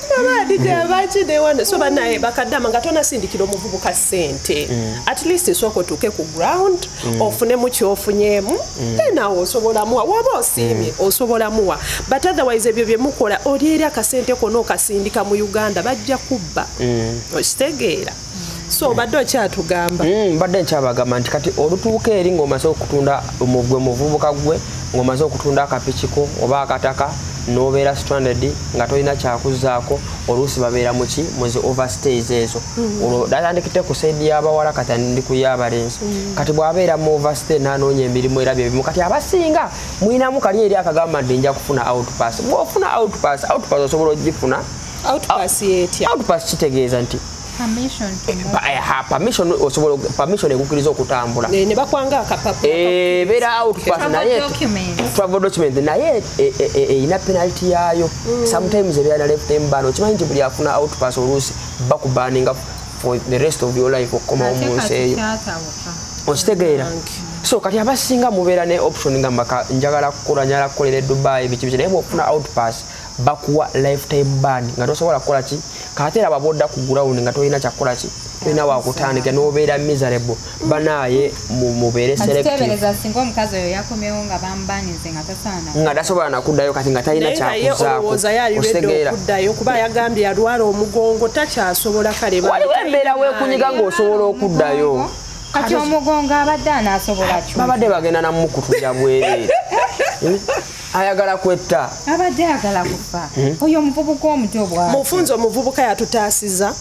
[SPEAKER 1] baba Hadija abaki newano. So banaye bakaddama, nga tonasindikira omuvubuka ssente, at least sooka otuuke ku ground, ofunemu kyofunyeemu, then awo osobola muwa, woba osiimye osobola muwa. But otherwise ebyo bye mukola, oli eri akasente kona okasindika mu Uganda, bajja kubba. Okitegeera? So obadde okyatugamba.
[SPEAKER 3] Mbadde nkyabagamba nti kati olutuuka eri ng'omaze okutunda gwe muvubuka, gwe ng'omaze okutunda akapikiko oba akataka, n'obeera stranded nga tolina kyakuzzaako. Oluusi babeera muki muzi overstays ezo. Olwo natandikidde ku side y'abawala, kati ndi ku y'abalenzi. Kati bw'abeera mu overstay n'anoonya emirimu, era byebimu. Kati abasinga mwinamu kali eri akagamba nti nja kufuna outpass. Bw'ofuna outpass, outpass osobola ogifuna.
[SPEAKER 1] Outpass yetya?
[SPEAKER 3] Outpass kitegeeza nti
[SPEAKER 2] Permission to move.
[SPEAKER 3] Permission, osobola permission ekukkiriza okutambula.
[SPEAKER 1] Ne bakwanga akapapula.
[SPEAKER 3] Ebeera outpass.
[SPEAKER 2] Travel
[SPEAKER 3] Naye
[SPEAKER 2] document.
[SPEAKER 3] Travel document, naye erina penalty yaayo. Sometimes ebeera na lifetime ban. Okimanyi nti buli afuna outpass oluusi bakubaninga for the rest of your life okukomawo
[SPEAKER 2] Ate
[SPEAKER 3] mu nsi
[SPEAKER 2] kati
[SPEAKER 3] eyo?
[SPEAKER 2] kyatabuka.
[SPEAKER 3] Okitegeera? So kati abasinga mubeera ne option nga maka njagala kukola, njagala kukolera e Dubai, biki biki, naye bwofuna outpass bakuwa lifetime ban nga tosobola kukola ki. Kate era babodda ku ground nga tolina kyakukola ki. Tolina wakutandika n'obeera miserable. Banaye mubeere selective.
[SPEAKER 2] Teebereza singa omukazi oyo yakomyewo nga bamubanize nga tasaana.
[SPEAKER 3] Nga tasobola na kuddayo kati nga talina kyakuzaako.
[SPEAKER 1] Ositegeera. Okuddayo kuba yagambye yalwala omugongo takyasobola kale.
[SPEAKER 3] Waliwo embeera weekunyiga ng'osobola okuddayo.
[SPEAKER 2] Kati omugongo abadde anaasobola ki?
[SPEAKER 3] Babadde bagenda namukutulira bwereere. Ayagala kwetta.
[SPEAKER 2] Abadde ayagala kufa. Oyo omuvubuka omuto bw'atyo.
[SPEAKER 1] Mufunze omuvubuka yatutaasiza.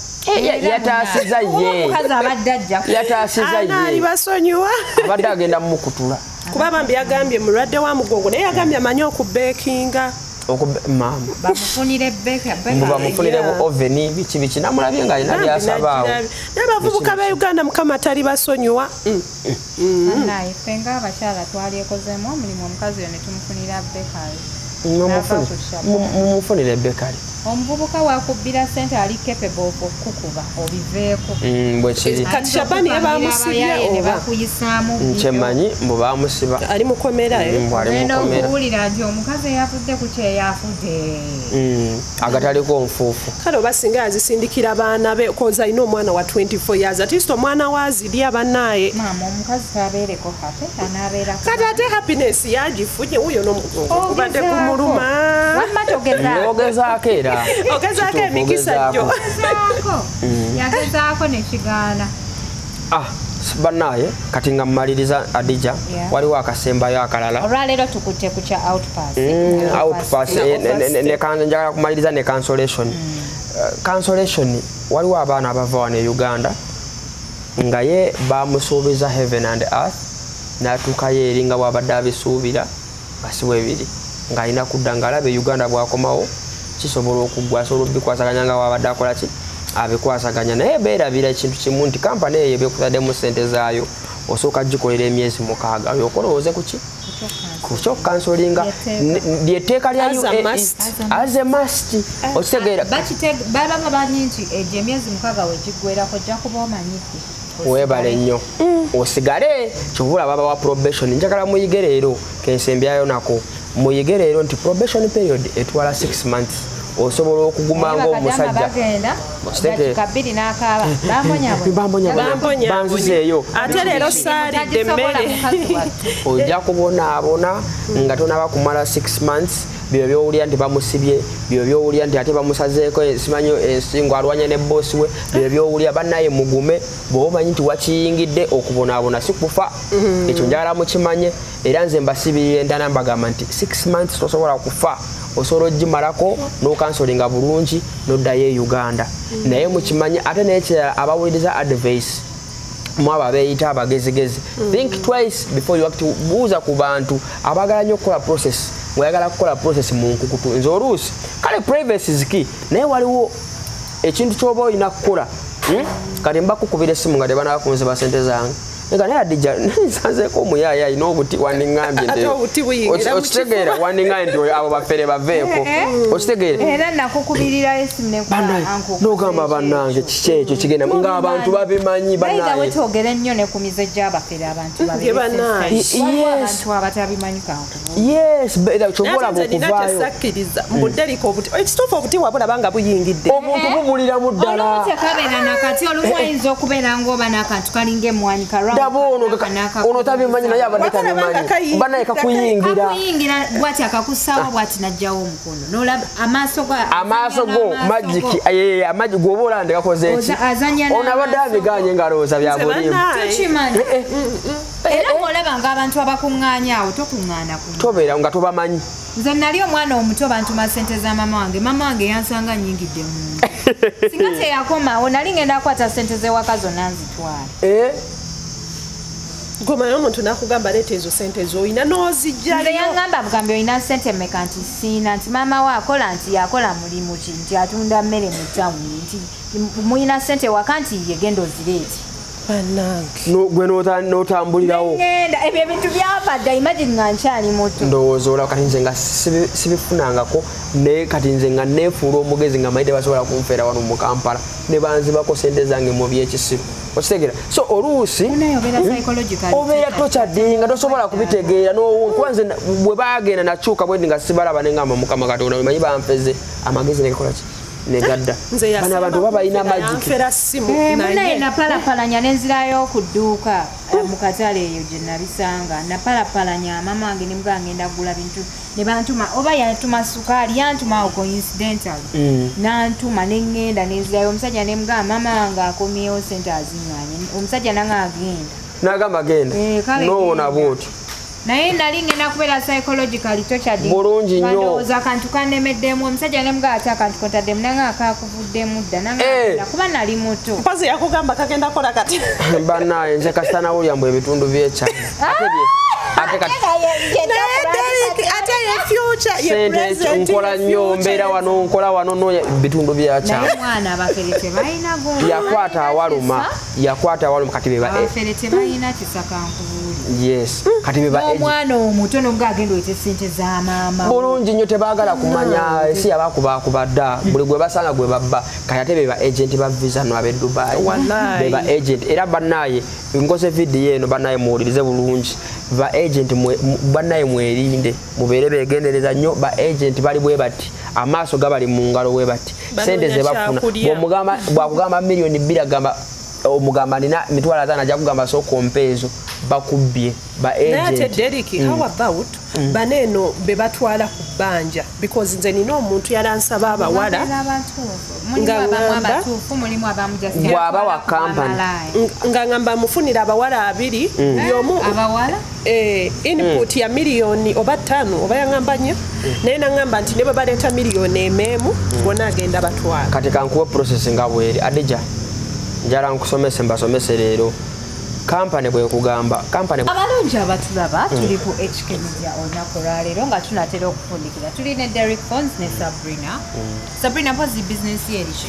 [SPEAKER 3] Yataasiza ye.
[SPEAKER 2] Omukazi abadde ajja.
[SPEAKER 3] Yataasiza ye.
[SPEAKER 1] Anaali basonyiwa.
[SPEAKER 3] Abadde agenda mukutula.
[SPEAKER 1] Kuba bambi yagambye mulwadde wa mugongo naye yagambye amanyi okubeekinga.
[SPEAKER 3] Mama.
[SPEAKER 2] Bamufunire beka.
[SPEAKER 3] Bamufunire bu oven biki biki namulabye nga alina byasabaawo.
[SPEAKER 1] N'abavubuka ba Uganda Mukama tali basonyiwa.
[SPEAKER 2] Naye ffe ng'abakyala twalyekozeemu omulimu omukazi oyo ne tumufunira bekali.
[SPEAKER 3] Mumufunire bekali.
[SPEAKER 2] Omuvubuka wakubbira ssente ali capable of okukuba obiveeko.
[SPEAKER 3] Bwe kiri.
[SPEAKER 1] Kati Shabani bamusibye
[SPEAKER 2] oba bakuyisaamu.
[SPEAKER 3] Nkyemanyi mbu bamusiba.
[SPEAKER 1] Ali mukomera.
[SPEAKER 3] Mbu ali mukomera.
[SPEAKER 2] Okuwulira nti omukazi eyafudde ku kyeyafudde.
[SPEAKER 3] Agataliko nfuufu.
[SPEAKER 1] Kale oba singa yazisindikira baana be koza alina omwana wa 24 years. At least omwana waazirya bannaaye.
[SPEAKER 2] Maama omukazi tabeereko happy anaabeerako.
[SPEAKER 1] Kati ate happiness yagifunye wuuyo n'omugongo gubadde gumuluma.
[SPEAKER 2] Wamma togezaako.
[SPEAKER 3] Ogezaako era.
[SPEAKER 1] Ogezaako emikisa gyo.
[SPEAKER 2] Yagezaako ne kigaana.
[SPEAKER 3] Bannaaye kati nga mmaliriza Adija waliwo akasembayo akalala.
[SPEAKER 2] Olwaleero tukutte ku kya outpass.
[SPEAKER 3] Outpass njagala kumaliriza ne cancellation. Cancellation waliwo abaana abava wano e Uganda nga ye bamusuubiza heaven and earth n'atuukayo eri nga bw'abadde abisuubira nga si bwe biri ng'alina kudda ng'alaba e Uganda bw'akomawo kisobola okuggwa asobola obikwasaganya nga wabadde akola ki abikwasaganya naye beerabira ekintu kimu nti kampani eyo ebekutaddemu ssente zaayo osooka gikolera emyezi 6 olyoke olowooze ku ki ku ky'okukansolinga lyetteeka lya as a must. Okitegeera
[SPEAKER 2] baba bamanyi nti egyo emyezi 6 we giggwerako ojja kuba omanyidde.
[SPEAKER 3] Weebale nnyo osigale kyova olaba bawa probation. Njagala muyige leero kensembyayo nako muyige leero nti probation period etwala 6 months. Osobola okuguma ng'omusajja banzizeeyo
[SPEAKER 1] ate leero saalidde emmere
[SPEAKER 3] ojja kubonaabona nga tonaba kumala 6 months. Byo byowulira nti bamusibye, byo byowulira nti ate bamusazeeko simanyi ensingo alwanya ne boosi we, byo byowulira. Bannaye mugume bw'oba omanyi nti wakiyingidde okubonaabona si kufa. Ekyo njagala mukimanye era nze mbasibirira endala mbagamba nti 6 months tosobola kufa, osobola ogimalako n'okansolinga bulungi n'oddayo e Uganda. Naye mukimanye ate n'ekirala abawuliriza advice mwabo abeeyita abagezigezi, think twice before you act. Buuza ku bantu abaagala nnyo okukola process. Mwayagala kukola process mu nkukutu nze oluusi kale privacy ziki naye waliwo ekintu ky'oba olina kukola. Kati mbakukubira essimu nga tebanabakunziba ssente zange nga naye Adija nsanzeeko omuyaaya alina obuti wandiŋŋambye nti okitegeera wandiŋŋambye nti abo bafere baveeko okitegeera.
[SPEAKER 2] Era nakukubirira essimu
[SPEAKER 3] n'ogamba bannange kiki ekyo kigenda ng'abantu babimanyi
[SPEAKER 2] bannange. Twogere nnyo ne ku mize gy'abafere abantu babeere abatabimanyi kankubuuza.
[SPEAKER 3] Yes, kyova olaba okuvaayo.
[SPEAKER 1] Mbudderiko obuti ekituufu obuti wabulaba nga buyingidde
[SPEAKER 3] obuntu bubuliramu ddala.
[SPEAKER 2] Olumu tekabeera nakati olumu oyinza okubeera ng'oba n'akantu kalinga emmwanyi
[SPEAKER 3] ono tabimanyi naye abadde tabimanyi banaye kakuyingira
[SPEAKER 2] akuyingira bwati akakusaawo bwati najjawo omukono n'olaba amaaso go
[SPEAKER 3] amaaso go magiki amagi gwoba olaba gakoze eki ono abadde abiganye ng'alowooza bya bulimu
[SPEAKER 2] tukimanyi. Era bw'olaba ng'abantu abakuŋŋaanya awo tokuŋŋaana
[SPEAKER 3] tobeera nga tobamanyi.
[SPEAKER 2] Nze nali omwana omuto bantuma ssente za maama wange, maama wange yansanga nnyingidde munda singa teyakomawo nali ngenda kukwata ssente z'ewaka zonna nzitwale.
[SPEAKER 1] Gomanya omuntu n'akugamba leeta ezo ssente z'olina n'ozijjayo.
[SPEAKER 2] Nze yaŋŋamba bugambi olina ssente mmeka nti siina nti maama we akola nti yakola mulimu ki nti atunda mmere mu tawuni nti mulina ssente waka nti ye genda ozireete.
[SPEAKER 1] Bannange
[SPEAKER 3] gwe n'otambulirawo.
[SPEAKER 2] Ngenda ebyo ebintu byava dda imagine nga nkyali muto.
[SPEAKER 3] Ndowooza olaba kati nze nga sibifunangako naye kati nze nga neefuula omugezi nga manyi tebasobola kunfeera wano mu Kampala ne banzibako ssente zange mu byekisiru. Okitegeera? So oluusi obeera tokyadde nga tosobola kubitegeera kuba nze bwe baagenda nakyuka bwe ndi nga sibalaba ne ngamba Mukama Katonda omanyi banfeze amagezi ne gakola ki Negadda bano abantu baba balina magic.
[SPEAKER 2] Munaye napalapalanya nenzirayo ku dduuka mu katale eyo gye nabisanga, napalapalanya mama wange ne mugamba ngenda kugula bintu ne bantuma, oba yantuma sukaali, yantuma awo coincidentally nantuma ne ŋŋenda nenzirayo. Omusajja ne mugamba mama wange akomyewo sente aziŋŋaanye, omusajja nange agenda
[SPEAKER 3] nagamba genda nowona bwoti.
[SPEAKER 2] Naye nali ngenda kubeera psychologically tortured.
[SPEAKER 3] Bulungi nnyo.
[SPEAKER 2] Ndowooza akantu kannemeddemu, omusajja ne mugamba ate akantu kontaddemu nange akakuvuddemu dda, nange kuba nali muto.
[SPEAKER 1] Mpozi yakugamba kagenda kola kati.
[SPEAKER 3] Bannaye nze kasita nawulira mbu ebitundu by'ekyalo. Ate kati
[SPEAKER 1] ate ye future ye present
[SPEAKER 3] nkola nnyo mbeera wano nkola wano noonya bitundu by'ekyalo.
[SPEAKER 2] Naye mwana abafere tebalina gongo.
[SPEAKER 3] Yakwata awaluma, yakwata awaluma kati beba.
[SPEAKER 2] Abafere tebalina kisa kankubuulire.
[SPEAKER 3] Yes. Kati beba
[SPEAKER 2] omwana omuto n'omuga agenda oyite ssente za maama.
[SPEAKER 3] Bulungi nnyo tebaagala kumanya ensi yabakubakuba dda, buli gwe basanga gwe babba. Kati ate beba agent ba visa no ab'e Dubai. Beba agent era bannaye nkoze vidiyo eno bannaye muwulirize bulungi. Ba agent bannaye mwerinde mubeere beegendereza nnyo. Ba agent bali bwe bati, amaaso gabali mu ngalo bwe bati, ssente ze bafuna. Bw'akugamba 2 million agamba omugamba nina 500,000 ajja kugamba sooka ompe ezo, bakubbye ba
[SPEAKER 1] Naye ate
[SPEAKER 3] agent.
[SPEAKER 1] Derek, how about baneeno be batwala ku bbanja? Because nze nina omuntu yalansaba abawala
[SPEAKER 2] Mulimu abamu abatuufu, mulimu abamu just
[SPEAKER 3] Bw'aba wa company.
[SPEAKER 1] Nga ngamba mufunira abawala abiri, buli omu
[SPEAKER 2] abawala
[SPEAKER 1] input ya miliyoni oba 5 oba yaŋŋamba 4, naye naŋŋamba nti ne bwe baleeta miliyoni 1 bonna agenda batwala.
[SPEAKER 3] Kati kankuwe process nga bweri. Adija, njala nkusomese, mbasomese leero. Kampani bwekugamba kampani
[SPEAKER 2] Abalungi abatulaba, tuli ku HK Media olunaku olwaleero nga tunatera okufundikira. Tuli ne Derek Phones ne Sabrina. Sabrina, mpozi bizinesi eriki?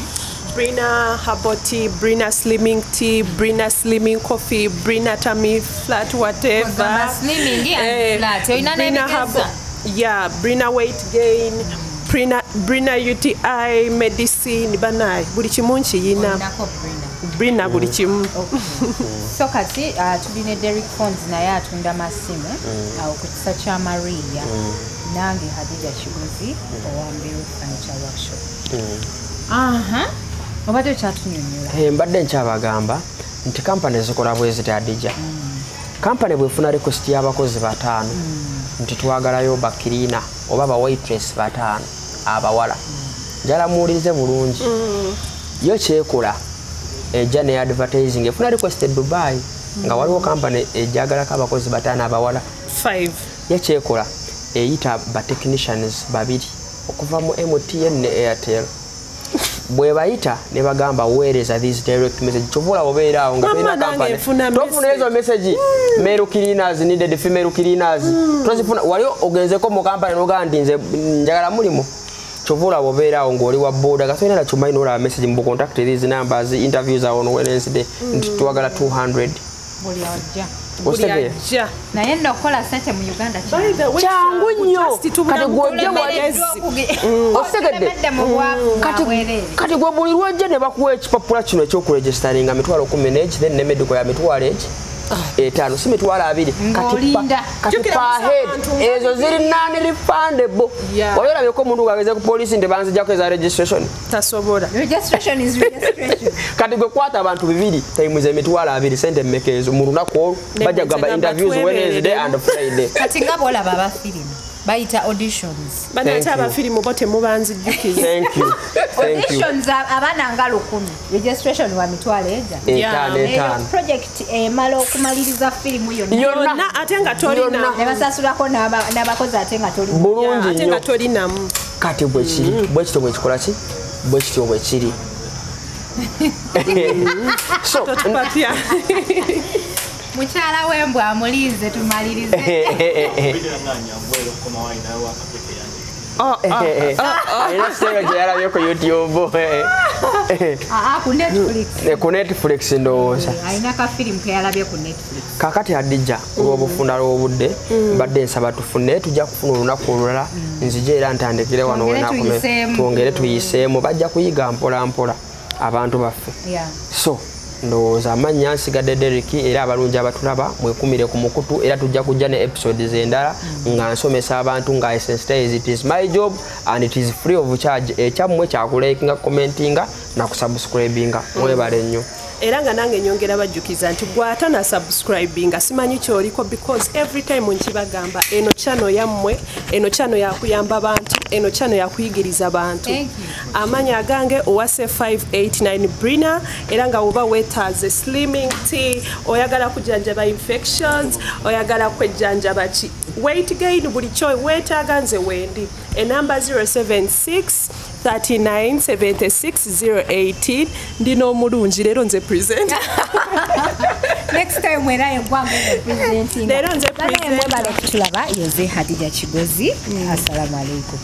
[SPEAKER 1] Brina Herbal Tea, Brina Slimming Tea, Brina Slimming Coffee, Brina Tummy Flat, whatever.
[SPEAKER 2] Ogamba slimming and flat. Olina
[SPEAKER 1] Brina
[SPEAKER 2] n'ebigeza?
[SPEAKER 1] Herbal, yeah, Brina Weight Gain, Brina, Brina UTI Medicine, banaye buli kimu nkiyina.
[SPEAKER 2] Olinako Brina.
[SPEAKER 1] Brina buli kimu.
[SPEAKER 2] So kati tuli ne Derek Phones, naye atunda masimu awo ku kisa kya Maria. Nange Hadija Kigozi owa Mbiru Furniture Workshop. Aha, obadde okyatunyonnyola.
[SPEAKER 3] Mbadde nkyabagamba nti kampani zikola bwe ziti. Adija, kampani bwefuna request y'abakozi 5 nti twagalayo ba cleaner oba ba waitress 5 abawala, njala muwulirize bulungi, yo kyekola ejja ne advertising. Efuna request e Dubai nga waliwo kampani ejagalako abakozi 5 abawala.
[SPEAKER 1] Five.
[SPEAKER 3] Ye kyekola eyita ba technicians babiri okuva mu MTN ne Airtel. Bwe bayita ne bagamba weereza this direct message. Kyova olaba obeera awo nga
[SPEAKER 1] Mama,
[SPEAKER 3] tolina
[SPEAKER 1] nange
[SPEAKER 3] company.
[SPEAKER 1] nfuna
[SPEAKER 3] Tofuna ezo message, male cleaners needed, female cleaners, tozifuna. Wali ogenzeko mu company n'ogamba nti nze njagala mulimu? Kyova olaba obeera awo ng'oli wa boda nga tolina nakyumanyi, n'olaba message mbu contact these numbers, interviews are on Wednesday, nti twagala 200.
[SPEAKER 2] Buli ojja.
[SPEAKER 3] Okitegeera?
[SPEAKER 1] Ajja.
[SPEAKER 2] Naye nno okukola sente mu Uganda
[SPEAKER 1] By the way,
[SPEAKER 3] Kyangu nnyo.
[SPEAKER 1] just tubula
[SPEAKER 3] Kati
[SPEAKER 1] mu
[SPEAKER 3] gw'ojja
[SPEAKER 1] magezi.
[SPEAKER 3] Okitegedde?
[SPEAKER 2] Okitegedde mu bwavu
[SPEAKER 3] Kati
[SPEAKER 2] bwereere.
[SPEAKER 3] kati gwe buli lwojja ne bakuwa ekipapula kino ekyokuregisteringa, 10,000 egi, then ne medical ya mitwalo egi 5, si 20,000.
[SPEAKER 2] Ng'olinda.
[SPEAKER 3] Kati
[SPEAKER 1] Jjukira
[SPEAKER 3] per
[SPEAKER 1] musa
[SPEAKER 3] head
[SPEAKER 1] abantu nga
[SPEAKER 3] ezo ziri non refundable.
[SPEAKER 1] Yeah.
[SPEAKER 3] Wali olabyeko omuntu ng'ageze ku poliisi nti banzijjako eza registration?
[SPEAKER 1] Tasobola.
[SPEAKER 2] Registration is registration.
[SPEAKER 3] Kati gwe kwata abantu bibiri times 20,000, sente mmeka ezo mu lunaku olwo?
[SPEAKER 1] Ne
[SPEAKER 3] Bajja kugamba
[SPEAKER 1] gamba
[SPEAKER 3] interviews Wednesday
[SPEAKER 1] twebereremu.
[SPEAKER 3] and Friday.
[SPEAKER 2] Kati nga bwolaba abafirimu bayita auditions.
[SPEAKER 1] Bano ate
[SPEAKER 3] Thank you.
[SPEAKER 1] abafirimu bo temubanzijjukiza.
[SPEAKER 3] Thank you, thank you.
[SPEAKER 2] Auditions abaana nga 1,000, registration wa mitwalo eja
[SPEAKER 3] 5
[SPEAKER 2] Eyo
[SPEAKER 3] 5.
[SPEAKER 2] Project emala okumaliriza firimu yonna.
[SPEAKER 3] Yonna.
[SPEAKER 1] Yonna, ate nga tolina.
[SPEAKER 3] Yonna.
[SPEAKER 2] Ne basasulako n'abakozi ate nga toli.
[SPEAKER 3] Bulungi
[SPEAKER 1] Ate
[SPEAKER 3] nnyo.
[SPEAKER 1] nga tolinamu.
[SPEAKER 3] Kati bwe kiri bwe kityo, bwe kikola ki, bwe kityo bwe kiri. So
[SPEAKER 1] Totupapya.
[SPEAKER 2] Mukyala wembwa amulinze tumalirize.
[SPEAKER 4] Nga okukomawo alinawo akapeke yange.
[SPEAKER 3] Alina sitero gye yalabye ku YouTube.
[SPEAKER 2] Aa, ku Netflix.
[SPEAKER 3] Ku Netflix ndowooza.
[SPEAKER 2] Alina kafirimu keyalabye ku Netflix.
[SPEAKER 3] Kakati Hadija, olw'obufunda lw'obudde, mbadde nsaba tufune, tujja kufuna olunaku olulala nzije era ntandikire wano
[SPEAKER 2] Twongere
[SPEAKER 3] wenakome.
[SPEAKER 2] tuyiseemu.
[SPEAKER 3] Twongere tuyiseemu, bajja kuyiga mpola mpola abantu baffe.
[SPEAKER 2] Yeah.
[SPEAKER 3] So Ndowooza amannya nsigadde Derrick, era abalungi abatulaba mwekumire ku mukutu, era tujja kujja ne episodes endala nga nsomesa abantu, nga I sensitize. It is my job and it is free of charge. Ekyammwe kyakulikinga, commentinga na kusubscribinga. Mwebale nnyo.
[SPEAKER 1] Era nga nange nyongera bajjukiza nti gwata na subscribinga simanyi kyoliko, because every time nkibagamba, eno channel yammwe, eno channel yakuyamba bantu, eno channel yakuyigiriza bantu.
[SPEAKER 2] Thank you.
[SPEAKER 1] Amanya agange owase 589 Brina, era nga woba weetaaze slimming tea, oyagala kujanjaba infections, oyagala kwejjanjaba ki, weight gain, buli kyo weetaaga, nze wendi. Enamba 076 39 76 018. Ndina omulungi leero, nze present.
[SPEAKER 2] Next time era egwange presenting.
[SPEAKER 1] Leero nze
[SPEAKER 2] Banaye,
[SPEAKER 1] presenter.
[SPEAKER 2] mwebale kutulaba. Yoze Hadija Kigozi. Assalamu alaikum.